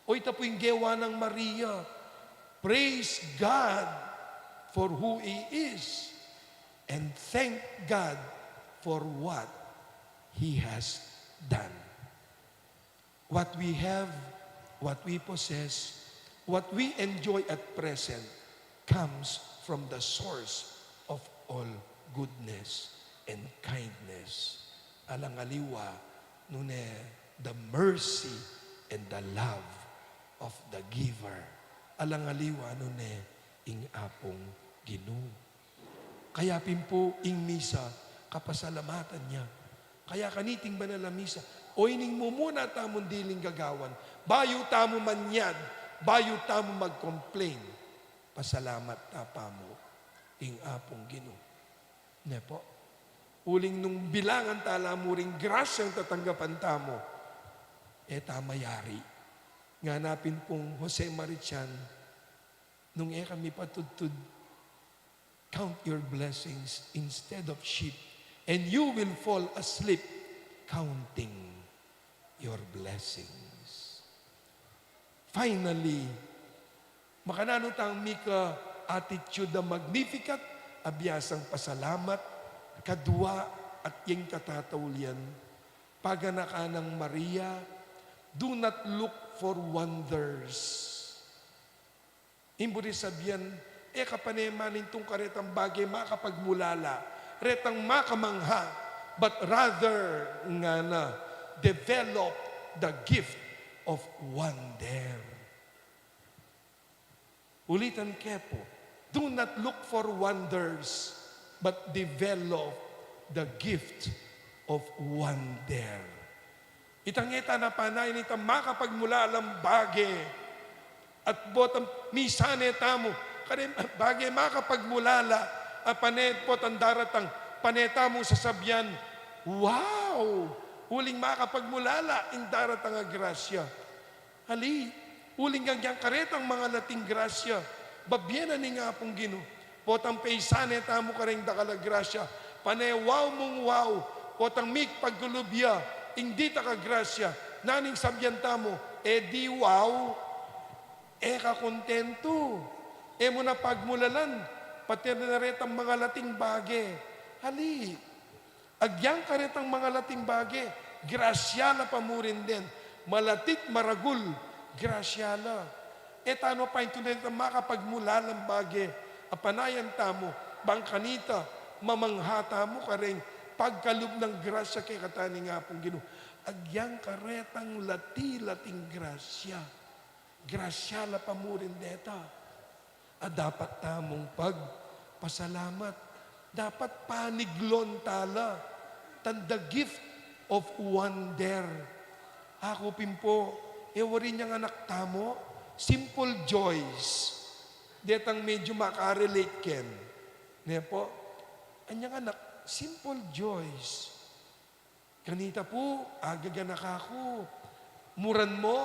O ita pu ing gewa nang Maria. Praise God for who He is and thank God for what He has done. What we have, what we possess, what we enjoy at present comes from the source of all goodness and kindness. Alang aliwa nune the mercy and the love of the giver. Alang aliwa nune ing Apung Ginu. Kaya pin pu ing misa, kapasalamatan ya. Kaya kaniting banal a misa, o ining mumuna tamung diling gagawan, bayu tamu manyad, bayu tamu mag-complain, pasalamat ta pamu ing Apung Ginu. Ne po? Uling nung bilangan ta la mu ring grasyang tatanggapan tamu, e ta mayari. Ngana pin pung Jose Marichan, nung e kami patudtud, count your blessings instead of sheep, and you will fall asleep counting your blessings. Finally, makananu tang mika attitude a Magnificat, abiasang pasalamat, kadua at ing katataulian, paganakan nang Maria, do not look for wonders. Ing buri sabian, e ka pane manintung karetang bage makapagmulala, retang makamangha, but rather, ngana, develop the gift of wonder. Ulitan ke po, do not look for wonders, but develop the gift of wonder. Itang e ta na panayan itang makapagmulalang bage. At potang misan e tamu, kare bage makapagmulala, a pane potang daratang, pane tamu sasabian, "Wow! Uling makapagmulala ing daratang a grasya." Ali, uling agyang karetang mangalating grasya, babie na ning Apung Ginu. Potang peisan e tamu kareng dakal a grasya, pane wow mung wow, potang migpagkulub ya ing ditak a grasya, naning sabian tamu, e di wow, e ka kontentu, e mu na pagmulalan, pati na retang mangalating bage. Ali, agyang karetang mangalating bage, grasya la pa mu rin den, malatit maragul, grasya la. E ta no paintunan itang makapagmulalang bage a panayan tamu, bang kanita mamangha tamu kareng pagkalub nang grasya kekatamu ning Apung Ginu. Agyang karetang lati-lating grasya, grasya la pa mu rin deta. A dapat tamung pagpasalamat. Dapat paniglon ta la tan the gift of wonder. Aku pin po, e wari nyang anak tamu, simple joys. Detang medyu makarelate ken. Ne po? Anyang anak, simple joys. Kanita pu, agaganaka ku, muran mu,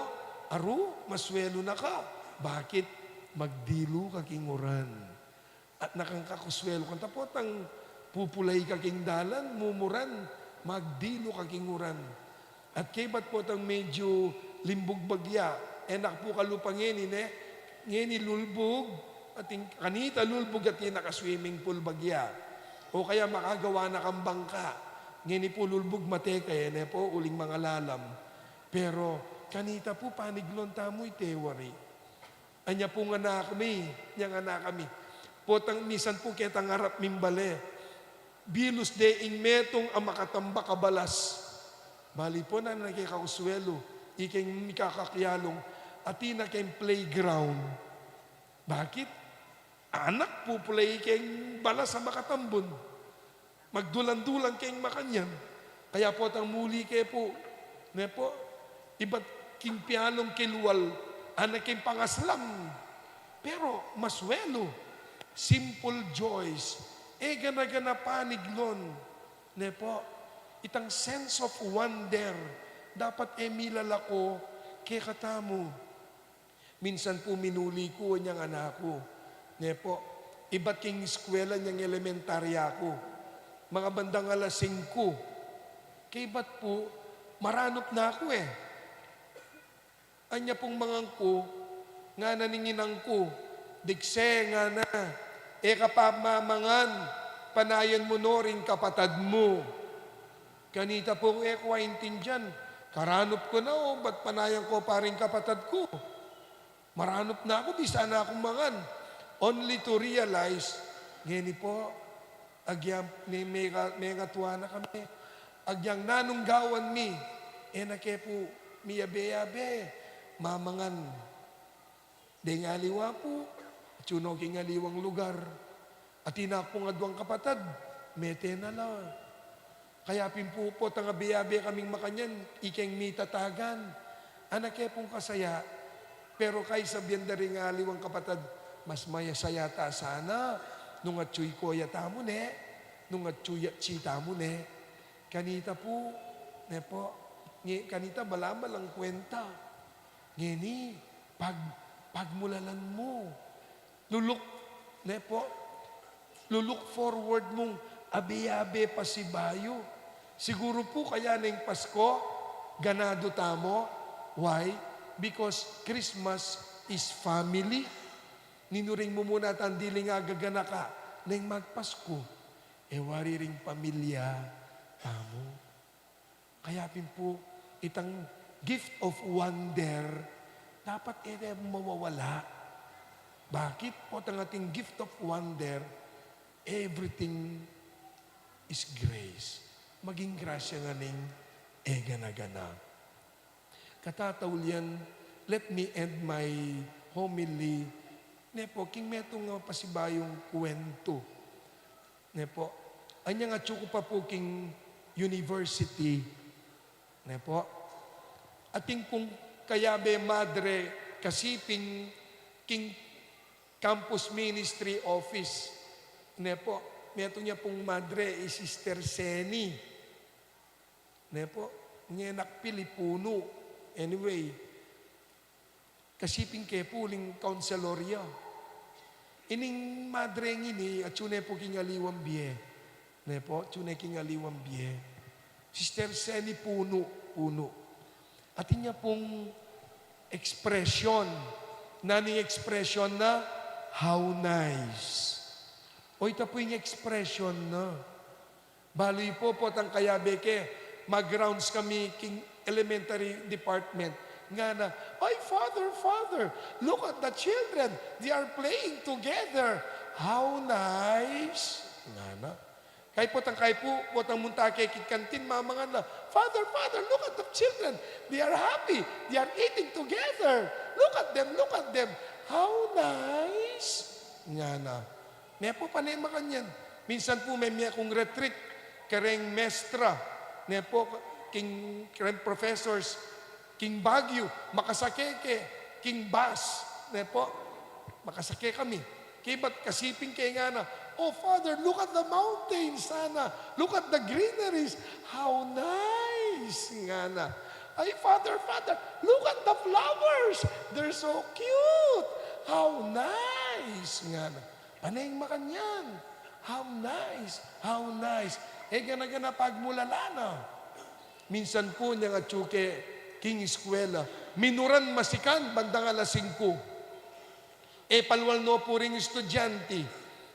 aru, maswelu na ka. Bakit? Magdilu ka king uran. At nakang kakuswelu kanta potang pupulai ka king dalan, mumuran, magdilu ka king uran. At kaybat potang medyu limbug bagya, e na ka pu kalupa ngeni, ne? Ngeni lulbug, atin kanita lulbug atin naka-swimming pool bagya. O kaya makagawa na kang bangka. Ngeni pu lulbug mate ka, e ne po, uling mangalalam. Pero kanita pu paniglon tamu iti wari. Anya pu nganakami, nya nganakami. Potang misan pu ketang arap ming bale. Bilus de ing metung a makatambak a balas. Bali pu nanu na ke kakuswelu, ikeng mikakakyalung, atin na keng playground. Bakit? Anak pupulai keng balas a makatambun. Magdulan-dulan keng makanyan. Kaya potang muli ke pu, ne po, ibat king pialung kilwal, anak keng pangaslam. Pero maswelu, simple joys, e gana-gana paniglon. Ne po, itang sense of wonder, dapat e milalako kekatamu. Minsan pu minuli ku anyang anak ku, ne po, ibat king eskwela nyang elementarya ku, mga bandang alas singku. Kaybat pu, maranup na ku e. Anya pung mangan ku, ngana ning inang ku, Dikse, ngana, e ka pa mamangan, panayan mu no ring kapatad mu. Kanita pu e ku aintindian, karanup ku na o ba't panayan ku pa ring kapatad ku? Maranup na ku, bisa na kung mangan. Only to realize, ngeni pu, agyang ne, meka, mengatua na kami. Agyang nanung gawan mi, e na ke pu miyabe-yabe mamangan. Deng aliwa pu, atyu no king aliwang lugar. Atin na pung aduang kapatad, mete na la. Kaya pin pu, potang abe-abe kaming makanyan, ikeng mitatagan. Anak e pung kasaya, pero kaisabian da ring aliwang kapatad, mas mayasaya ta sana nung atyu i koya tamu ne, nung atyu i atsi tamu ne. Kanita pu, ne pu, nge, kanita balabalang kuwenta. Ngeni, pag-, pagmulalan mu. Luluk, ne pu, luluk forward mung abe-abe pasibayu. Siguru pu kaya neng Pasko, ganadu tamu. Why? Because Christmas is family. Ninuring mu mu natan diling agaganaka neng magpasku, e wari ring pamilya tamu. Kaya pin pu, itang gift of wonder, dapat e de mawawala. Bakit? Potang ating gift of wonder, everything is grace. Maging grasya ngening e gana-gana. Katataulian, let me end my homily, ne pu, king metung a pasibayung kuwentu. Ne pu, anyang atyu ku pa pu king university. Ne pu, atin kung kayabe madre kasiping king campus ministry office. Ne pu, metung ya pung madre i Sister Seni. Ne pu, ngenak pili punu. Anyway, kasiping ke pu uling counselor ya. Ining madre ngini, atyu ne pu king aliwang bie. Ne pu, atyu ne king aliwang bie. Sister Seni punu, punu. Atin ya pung expression. Nanu ing expression na? "How nice." O, ita pu ing expression na. Balu yu pu, potang kayabe ke, mag-rounds kami king elementary department. Ngana, "Ay, Father, Father, look at the children. They are playing together. How nice." Ngana. Kay potang, kay pu, potang munta ke king kantin, mamangan la, "Father, Father, look at the children. They are happy. They are eating together. Look at them, look at them. How nice." Ngana. Ne pu, pane makanyan. Minsan pu, me, mekung retreat kareng mestra, ne pu, king, kareng professors, king Baguio, makasake ke king bus, ne pu, makasake kami. Kaybat kasiping ke ngana, "Oh, Father, look at the mountains," ngana. "Look at the greeneries. How nice," ngana. "Ay, Father, Father, look at the flowers. They're so cute. How nice," ngana. Pane makanyan. "How nice, how nice." E gana-gana pagmulalan na. Minsan pu, inyang atyu ke king eskwela, minuran masikan bandang alas singku. E palual no pu ring estudyante.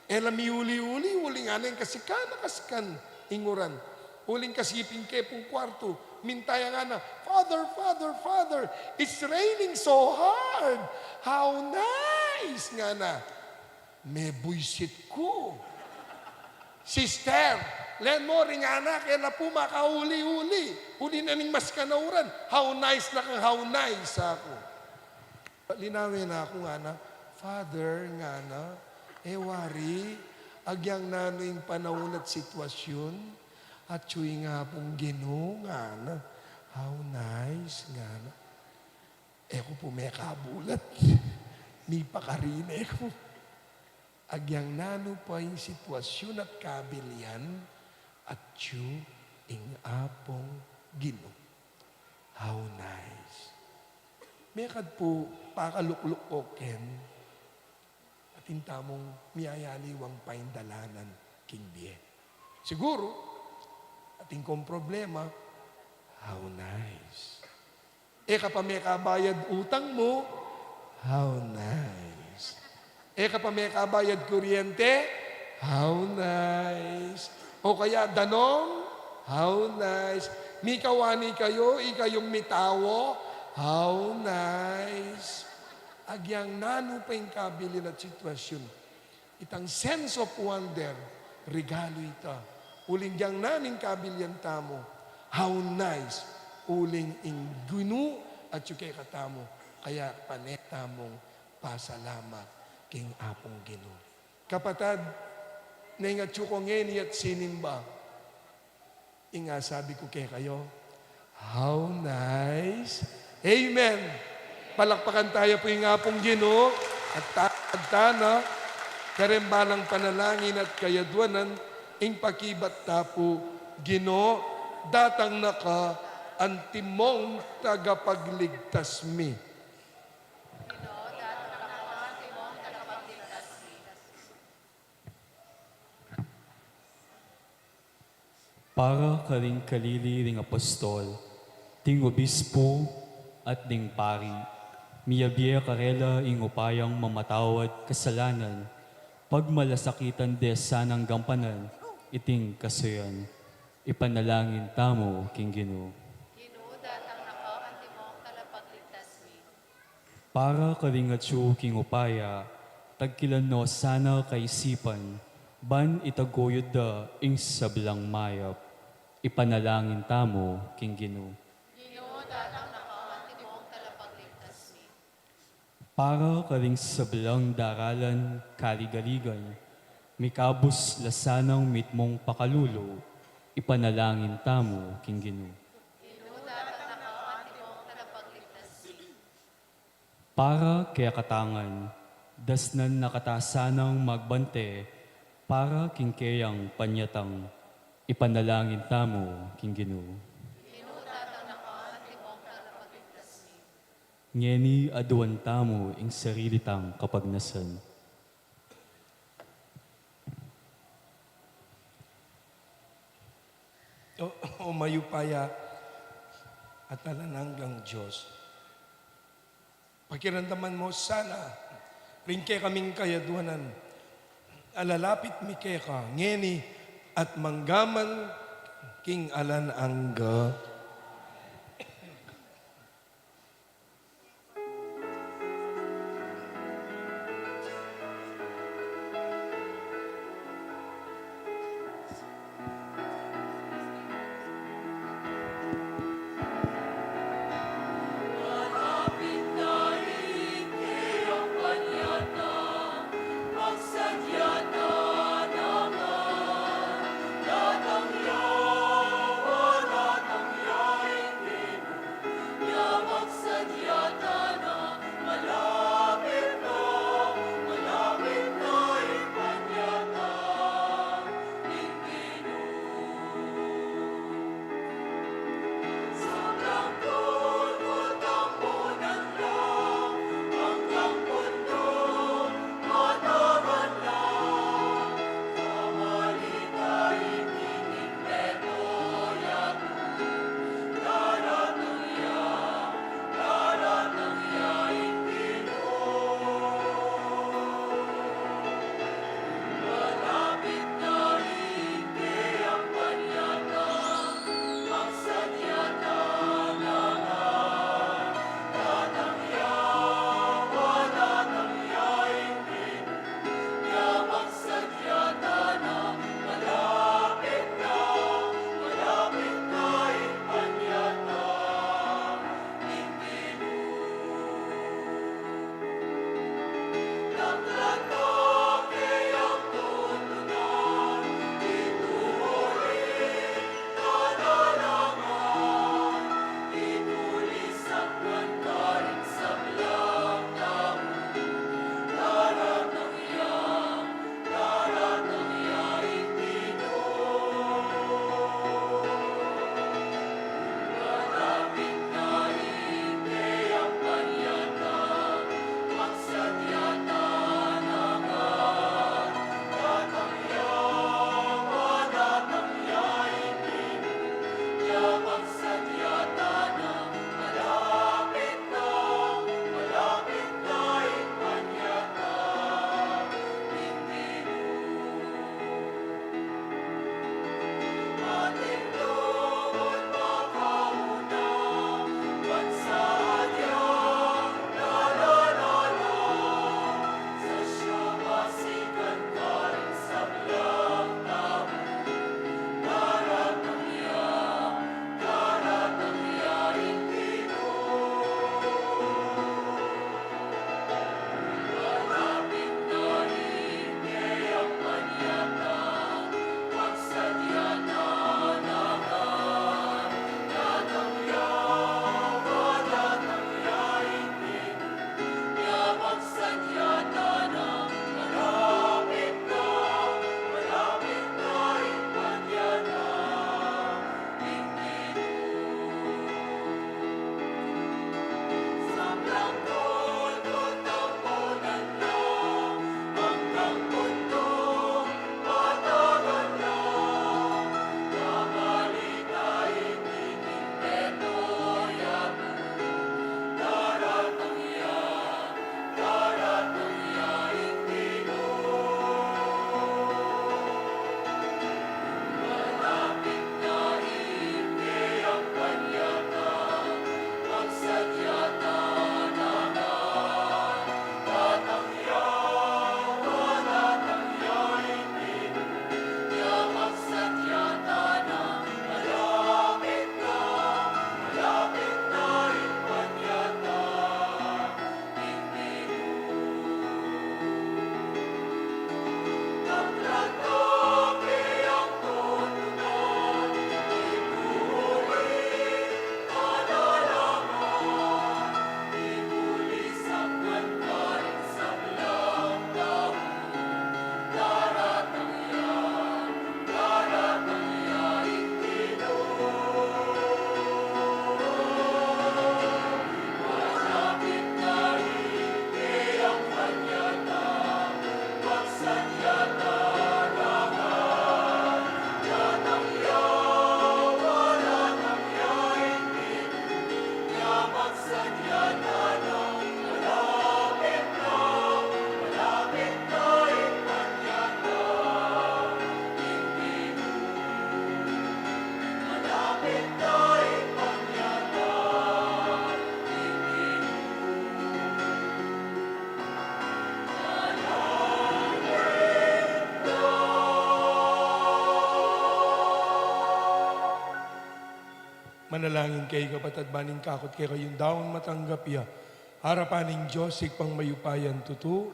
E la miuli-uli, uling ngana ing kasikan a kasikan ing uran. Uling kasiping ke pung kwartu, minta yang ngana, "Father, Father, Father, it's raining so hard. How nice," ngana. Mebuisit ku. "Sister, len mo ring anak, e la pu makauli-uli. Uli na ning masikan a uran. How nice na kang how nice," saku. Linawen na ku, ngana, "Father," ngana, "e wari, agyang nanu ing panaun at sitwasyun, atyu ing Apung Ginu," ngana. "How nice," ngana. E ku pu mekabulat. Mipakarine ku. Agyang nanu pa ing sitwasyun at kabilian, atyu ing Apung Ginu. How nice. Mekad pu pakalukluk ko ken, atin tamung miyayaliwang paindalanan king bie. Siguru, atin kong problema, how nice. E ka pa mekabayad utang mu, how nice. E ka pa mekabayad kuryente? How nice. O kaya danum? How nice. Mikawani kayu, ikayung mitao? How nice. Agyang nanu pa ing kabilin at sitwasyun, itang sense of wonder, regalu ita. Uling agyang nanu ing kabilian tamu, how nice. Uling ing Ginu atyu kekatamu, kaya pane tamung pasalamat king Apung Ginu. Kapatad, neng atyu ko ngeni at sinimba, ing asabi ku kekayu, how nice. Amen. Palakpakan taya pu ing Apung Ginu, at ta-, at tana, kareng balang panalangin at kayadwanan, ing pakibat ta pu, Ginu, datang na ka, antimong tagapagligtas mi. Para karing kalili ring apostol, ding obispo, at ding pari, miyabie karela ing upayang mamatawad kasalanan, pagmalasakitan de sanang gampanan iting kasuyan. Ipanalangin tamu king Ginu. Ginu, datang na ka, antimong talapagligtas mi. Para karing atyu king upaya, tagkilan no sana kaisipan, ban itaguyud da ing sablang mayap. Ipanalangin tamu king Ginu. Ginu, datang na ka, antimong talapagligtas mi. Para karing sablang daralan kaligaligan, mikabus la sanang mitmung pakalulu, ipanalangin tamu king Ginu. Ginu, datang na ka, antimong talapagligtas mi. Para kekatang ngan, dasnan na kata sanang magbante, para king keyang panyatang, ipanalangin tamu king Ginu. Ginu, datang na ka, antimong talapagligtas mi. Ngeni aduan tamu ing sarili tang kapagnasan. O, o mayupaya at alang anggang Dios, pakiramdaman mu sana ring kekaming kayadwanan a lalapit mi keka ngeni at mangga man king alang angga. Manalangin kayu, kapatad, ban ing kakut kekayung daun matanggap ya arapan ning Dios, Ibpang mayupayang tutu.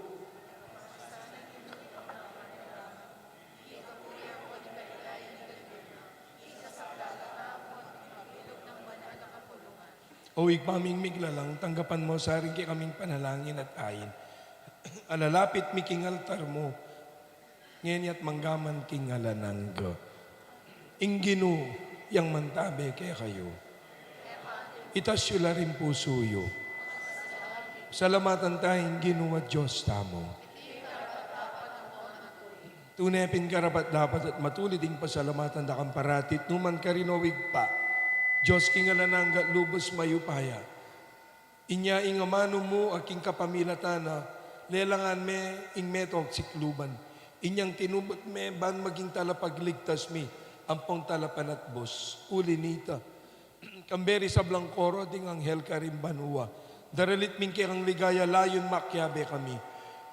O Ibpa ming miglalang, tanggapan mu sa ring kekaming panalangin at ain a lalapit mi king altar mu ngeni at manggaman king alang angga. Ing Ginu yang mantabe kekayu. Itas yu la ring pusu yu. Salamatan taya ing Ginu a Dios tamu. Tune pin karapat-dapat at matulid ing pasalamatan da kang parati at nukarin man, o Ibpa, Dios king alang angga at lubus mayupaya. Inya ing amanu mu a king kapamilatan na, lelangan me ing metung sikluban. Inyang tinubud me ban maging talapagligtas mi ampong talapanatbus. Uli na nita, kambe ring sablang koro ding anghel karin banua, daralit mi ing kekang ligaya, layun makiabe kami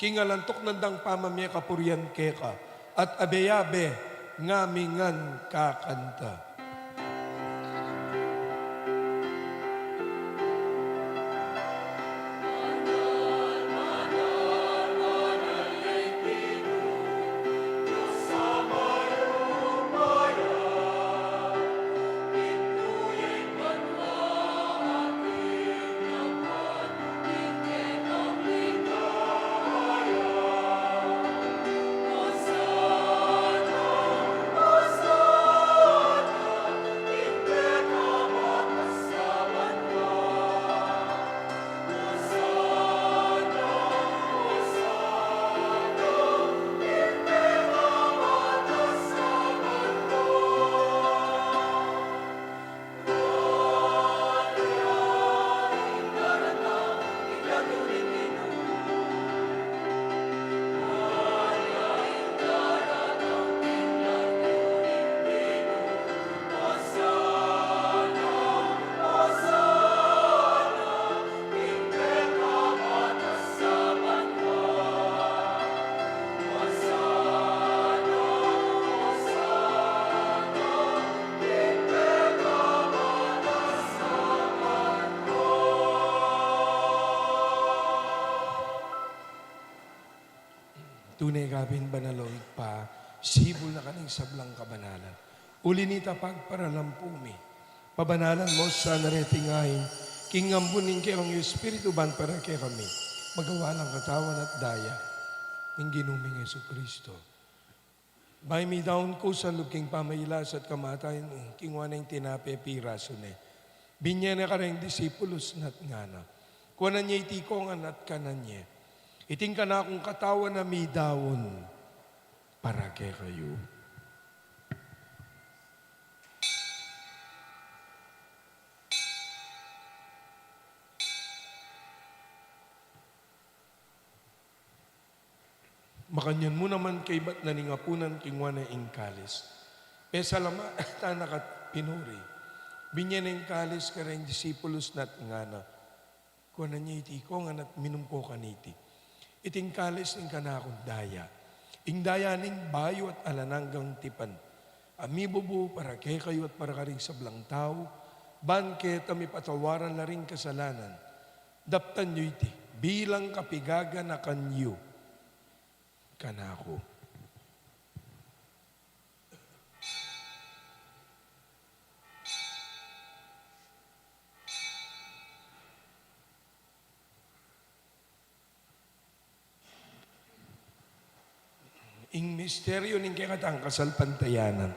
king alang tuknang dang pamamie kapurian keka, at abe-abe ngan mi ngan kakanta. Tune ka pin banal, o Ibpa, sibul na ka ning sablang kabanalan. Uli na nita, pagparalampu mi, pabanalan mu sana reting ain king ambun ning kekang Espiritu, ban para kekami magawa lang katawan at daya ning Ginu ming Jesucristo. Bayu midaun kusa lub king pamagkasakit at kamatayan mu, kinua ne ing tinape, pirasu ne, binye ne kareng disipulus na at ngana: Kuanan ye iti kongan at kanan ye. Iti ing kanakung katawan a midaun para kekayu. Makanyan mu naman kaybat na ning apunan, kinua ne ing kalis, pesalamatan na ka at pinuri, binye ne ing kalis kareng disipulus na at ngana: Kuanan ye iti kongan at minum ko kaniti. Iti ing kalis ning kanakung daya, ing daya ning bayu at alang anggang tipan, a mibubu para kekayu at para karing sablang tau, ban keta mipatawaran la ring kasalanan. Daptan yu iti bilang kapigaganakan yu kanaku. Ing misteryu ning kekatang kasalpantayanan.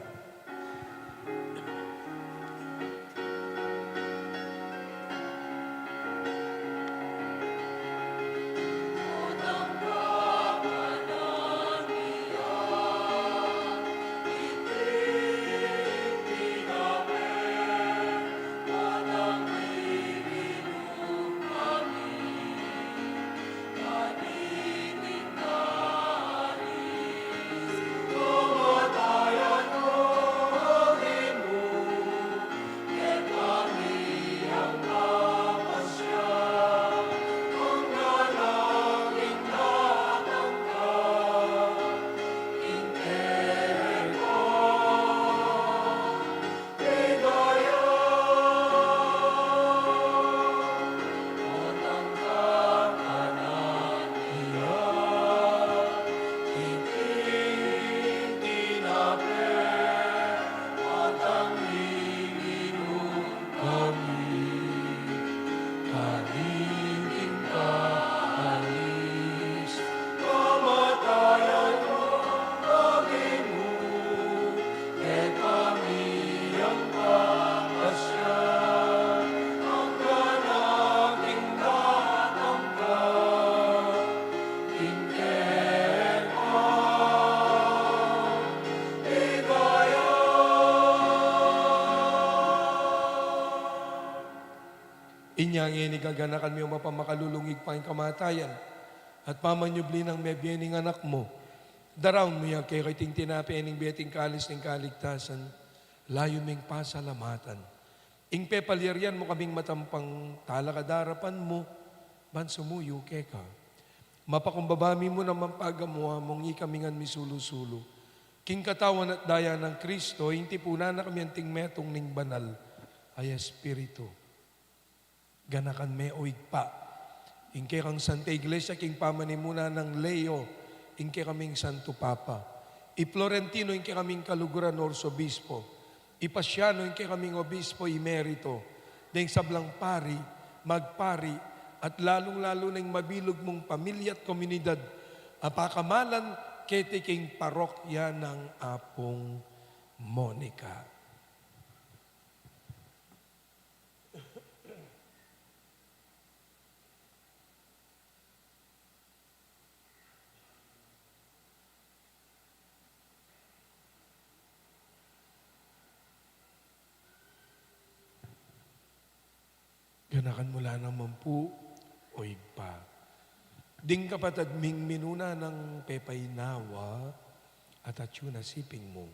Nya ngeni gaganakan mi, O mapamakalulung Ibpa, ing kamatayan at pamanyubli nang mebie ning Anak mu. Daraun mu ya keka iting tinape ning bie at ing kalis ning kaligtasan, layun ming pasalamatan. Ing pepalyarian mu kaming matampang talakad king arapan mu, ban sumuyu keka. Mapakumbaba mi mu naman pagamu-amu ngan ikami ngan misulu-sulu king katawan at daya nang Kristo, ing tipunan na kami anting metung ning Banal a Espiritu. Ganakan me, O Ibpa, ing kekang Santa Iglesia king pamanimunan nang Leo, ing kekaming Santo Papa, i Florentino, ing kekaming kaluguran Arsobispo, i Pasiano, ing kekaming Obispo Emerito, deng sablang pari, magpari, at lalung-lalu na ing mabilug mung pamilya at komunidad a pakamalan keti king parokya nang Apung Monica. Ganakan mu la naman pu, O Ibpa, ding kapatad ming minuna nang pepaynawa at atyu na siping mu.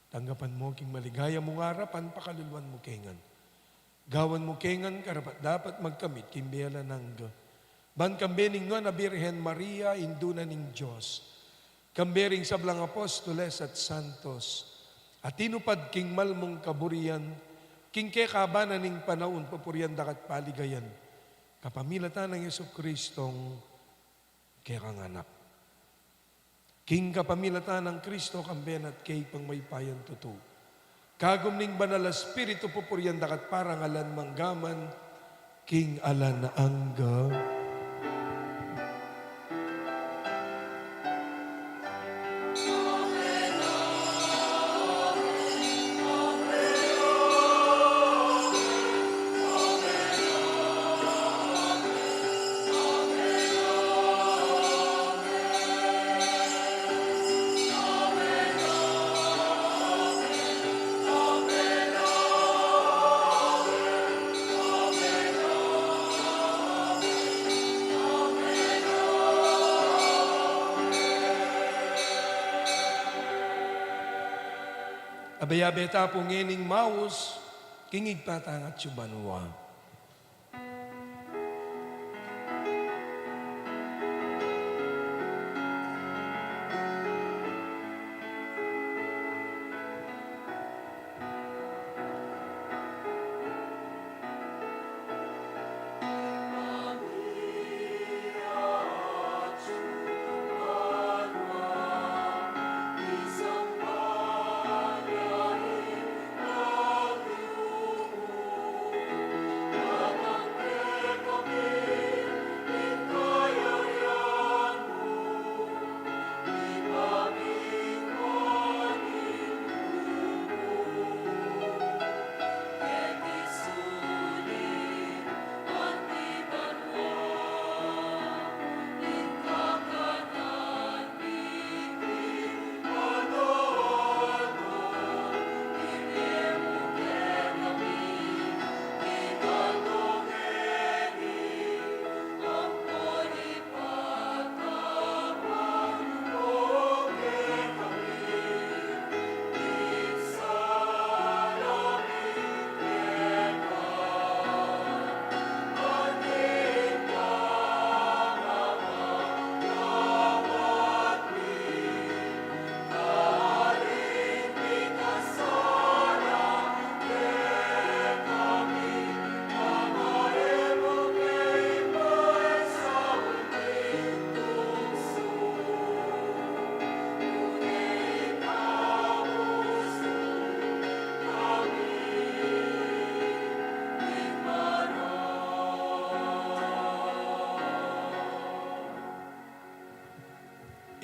Tanggapan mu king maligaya mung arapan, pakaluluan mu ke ngan. Gawan mu ke ngan karapat-dapat magkamit king bie alang angga. Ban kambe ning nuan a Birhen Maria, Indu na ning Dios, kambe ring sablang apostoles at santos a tinupad king mal mung kaburian, king kekaban na ning panaun pupurian da ka at paligayan kapamilatan nang Jesucristong kekang Anak. King kapamilatan nang Kristo, kambe na at keka king mayupayang tutu, kagum ning Banal a Espiritu, pupurian da ka at parangalan mangga man king alang angga. Abe-abe ta pu ngening maus king Ibpa tang atsu banua.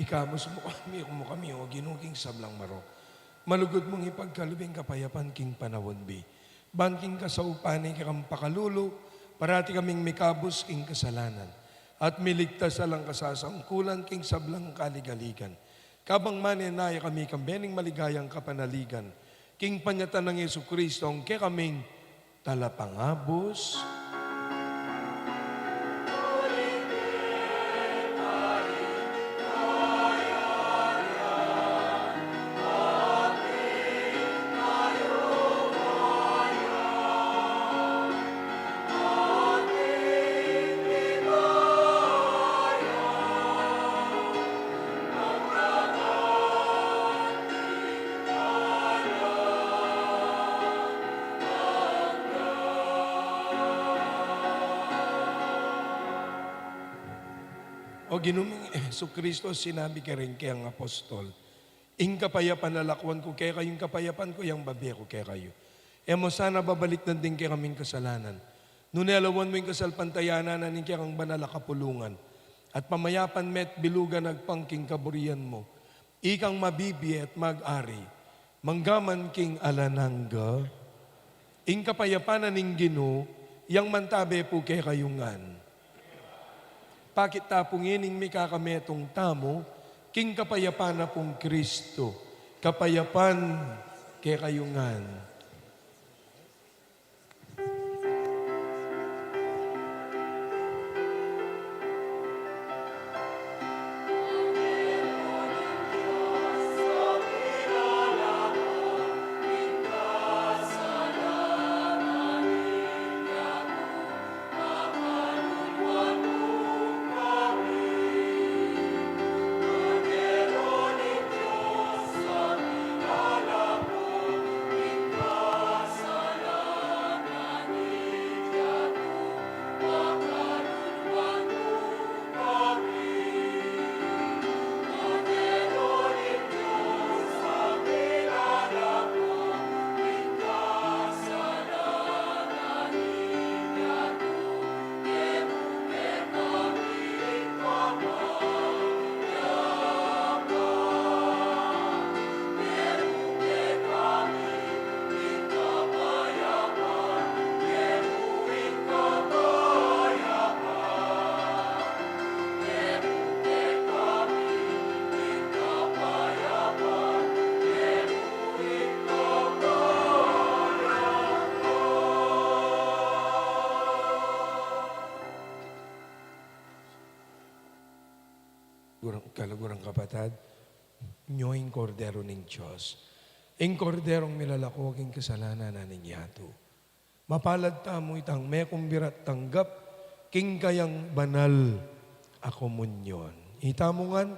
Ikabus mu kami, ikabus mu kami, O Ginu, king sablang marok. Malugud mung ipagkalub ing kapayapan king panaun mi. Ban king kasaupan ning kekang pakalulu, parati kaming mikabus king kasalanan at miligtas alang kasasangkulan king sablang kaligaligan. Kabang manenaya kami kambe ning maligayang kapanaligan king panyatang nang Jesucristo, ing kekaming Talapangabus. O Ginu ming Jesucristo, sinabi ke ring kayang apostol, "Ing kapayapan lalakwan ku kekayu, ing kapayapan ku yang bibie ku kekayu." E mu sana babalikdan ding kekaming kasalanan, nune lawan mu ing kasalpantayanan na ning kekang banal a kapulungan, at pamayapan me at bilugan agpang king kaburian mu. Ikang mabibie at mag-ari manggaman king alang angga. Ing kapayapan na ning Ginu, yang mantabe pu kekayu ngan. Pakit ta pu ngening mikakametung tamu king kapayapan na pung Kristo. Kapayapan kekayu ngan. Gurang, kaluguran kapatad, nyo ing Kordero ning Dios, ing Korderong milalako king kasalanan na ning yatu. Mapalad tamu itang mekumbira at tanggap king kayang banal a komunyon. Itamu ngan,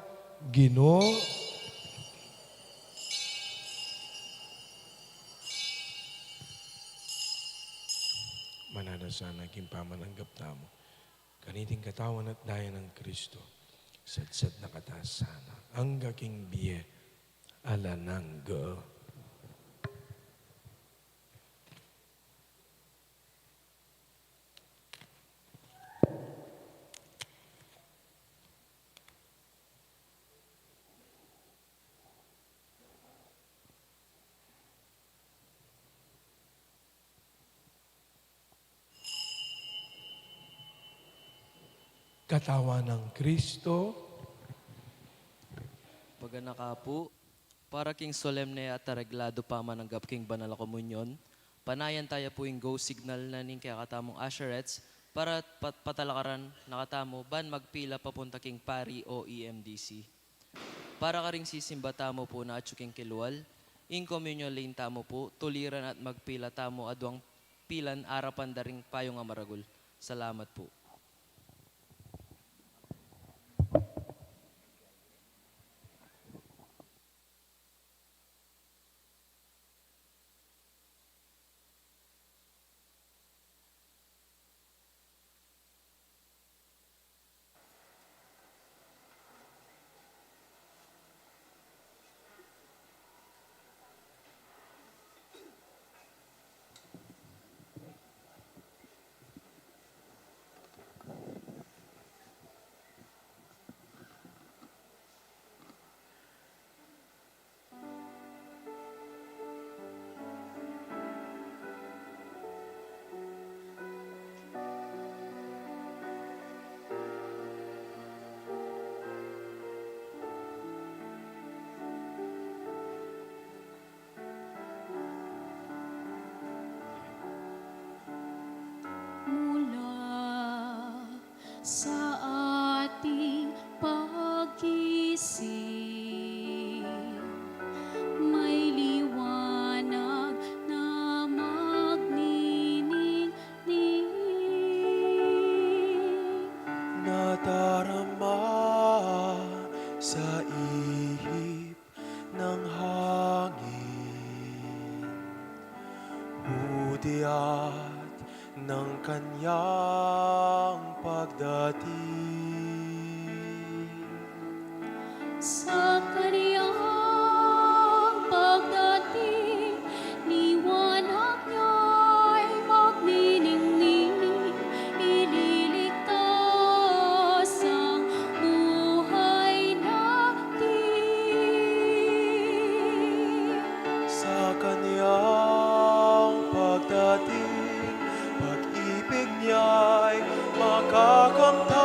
Ginu. Mananu sana king pamananggap tamu kaniting katawan at daya nang Kristo, sadsad na katamu sana angga king bie alang angga. Katawan nang Kristo. Paganaka pu, para king solemne at aregladu pamananggap king banal a komunyon, panayan taya pu ing go signal na ning kekatamung usherettes para pat-, patalakaran na katamu ban magpila papunta king pari o E M D C. Para karing sisimba tamu pu na atyu king kilwal, ing communion lane tamu pu, tuliran at magpila tamu adwang pilan arapan da ring payung a maragul. Salamat pu. Mula sa ating paggising, may liwanag na magniningning. Nadarama sa ihip ng hangin, hudyat ng kanyang pagdating. Sa kanyang pagdating, liwanag niya'y magniningning, ililigtas ang buhay natin. Sa kanyang pagdating, pag-ibig niya'y makakamtan.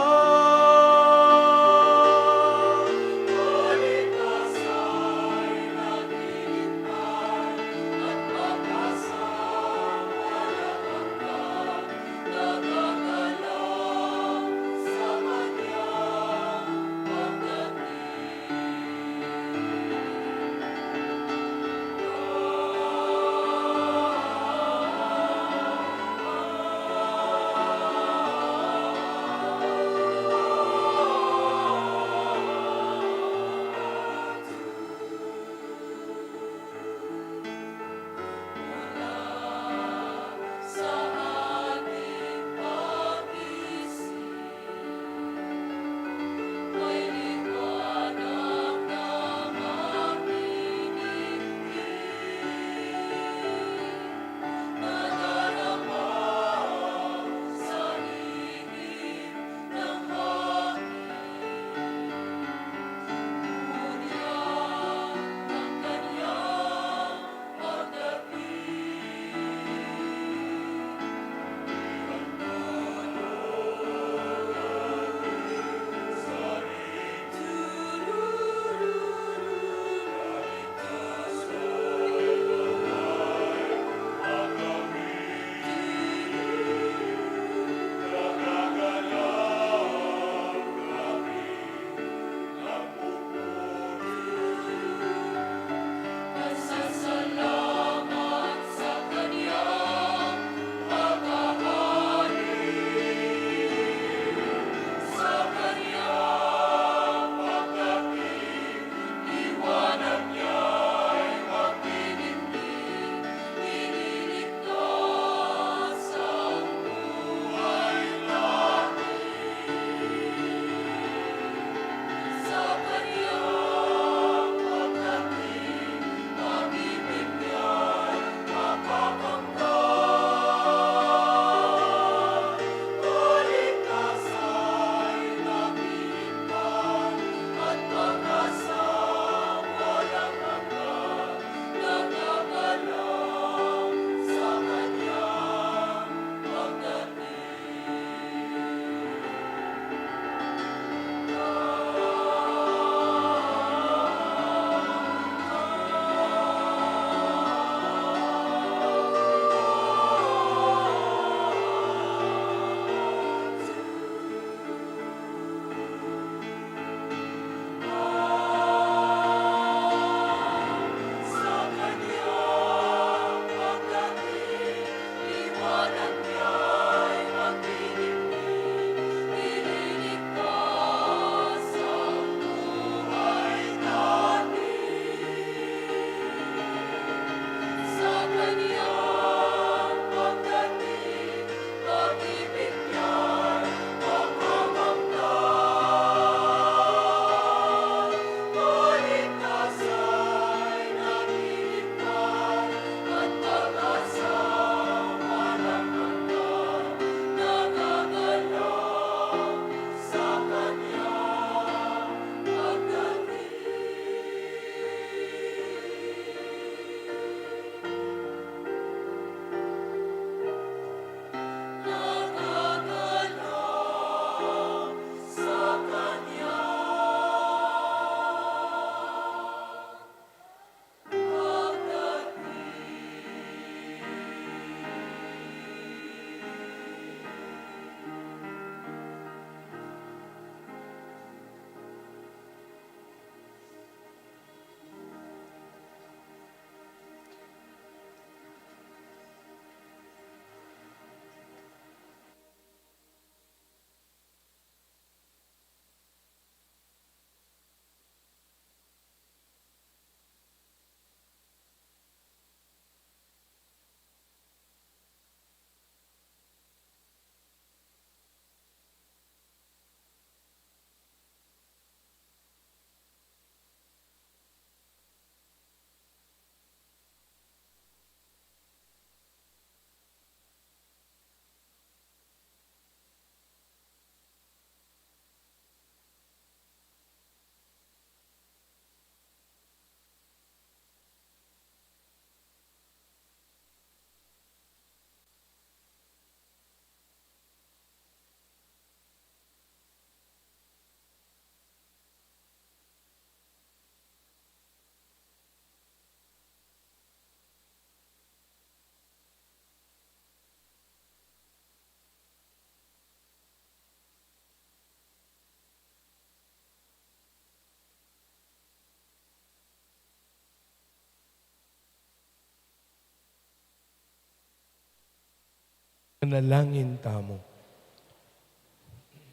Manalangin tamu.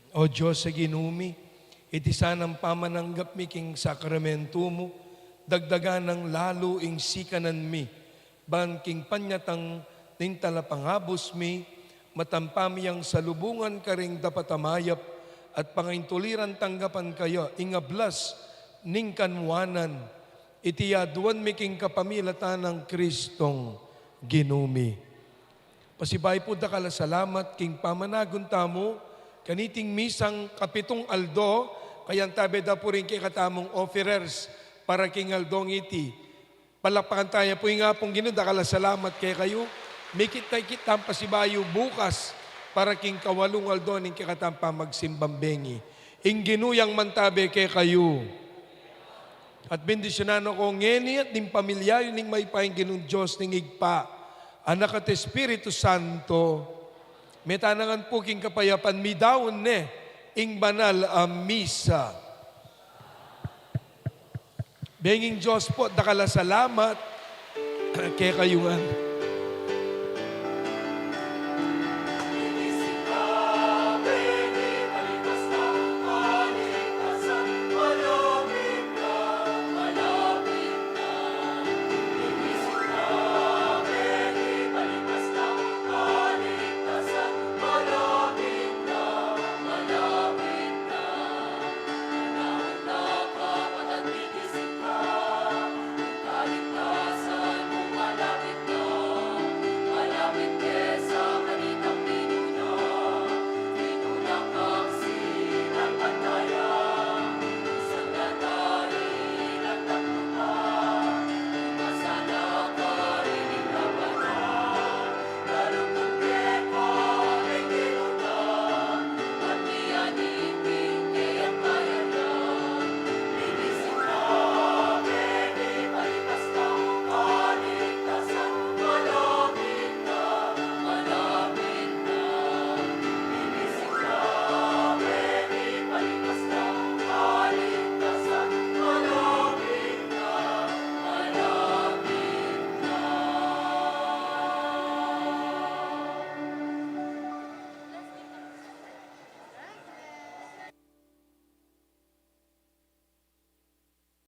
O Dios a Ginu mi, iti sanang pamananggap mi king sakramentu mu, dagdagan nang lalu ing sikanan mi, ban king panyatang ning talapangabus mi, matampa mi yang salubungan karing dapat a mayap at pangaintuliran tanggapan kaya ing ablas ning kanuanan, iti aduan mi king kapamilatan nang Kristong Ginu mi. Pasibayu pu dakal a salamat king pamanagun tamu kaniting misang kapitung aldo, kaya antabe da pu ring kekatamung offerers para king aldong iti. Palakpakan taya pu ing Apung Ginu. Dakal a salamat kekayu. Mikit-ikit tang pasibayu bukas para king kawalung aldo ning kekatang pamagsimbang bengi. Ing Ginu yang mantabe kekayu. At bendisyunan na ko ngeni at ning pamilya yu ning mayupayang Ginung Dios ning Ibpa, Anak at Espiritu Santo. Metanangan pu king kapayapan, midaun ne ing banal a misa. Benging Dios pu, dakal a salamat kekayu ngan.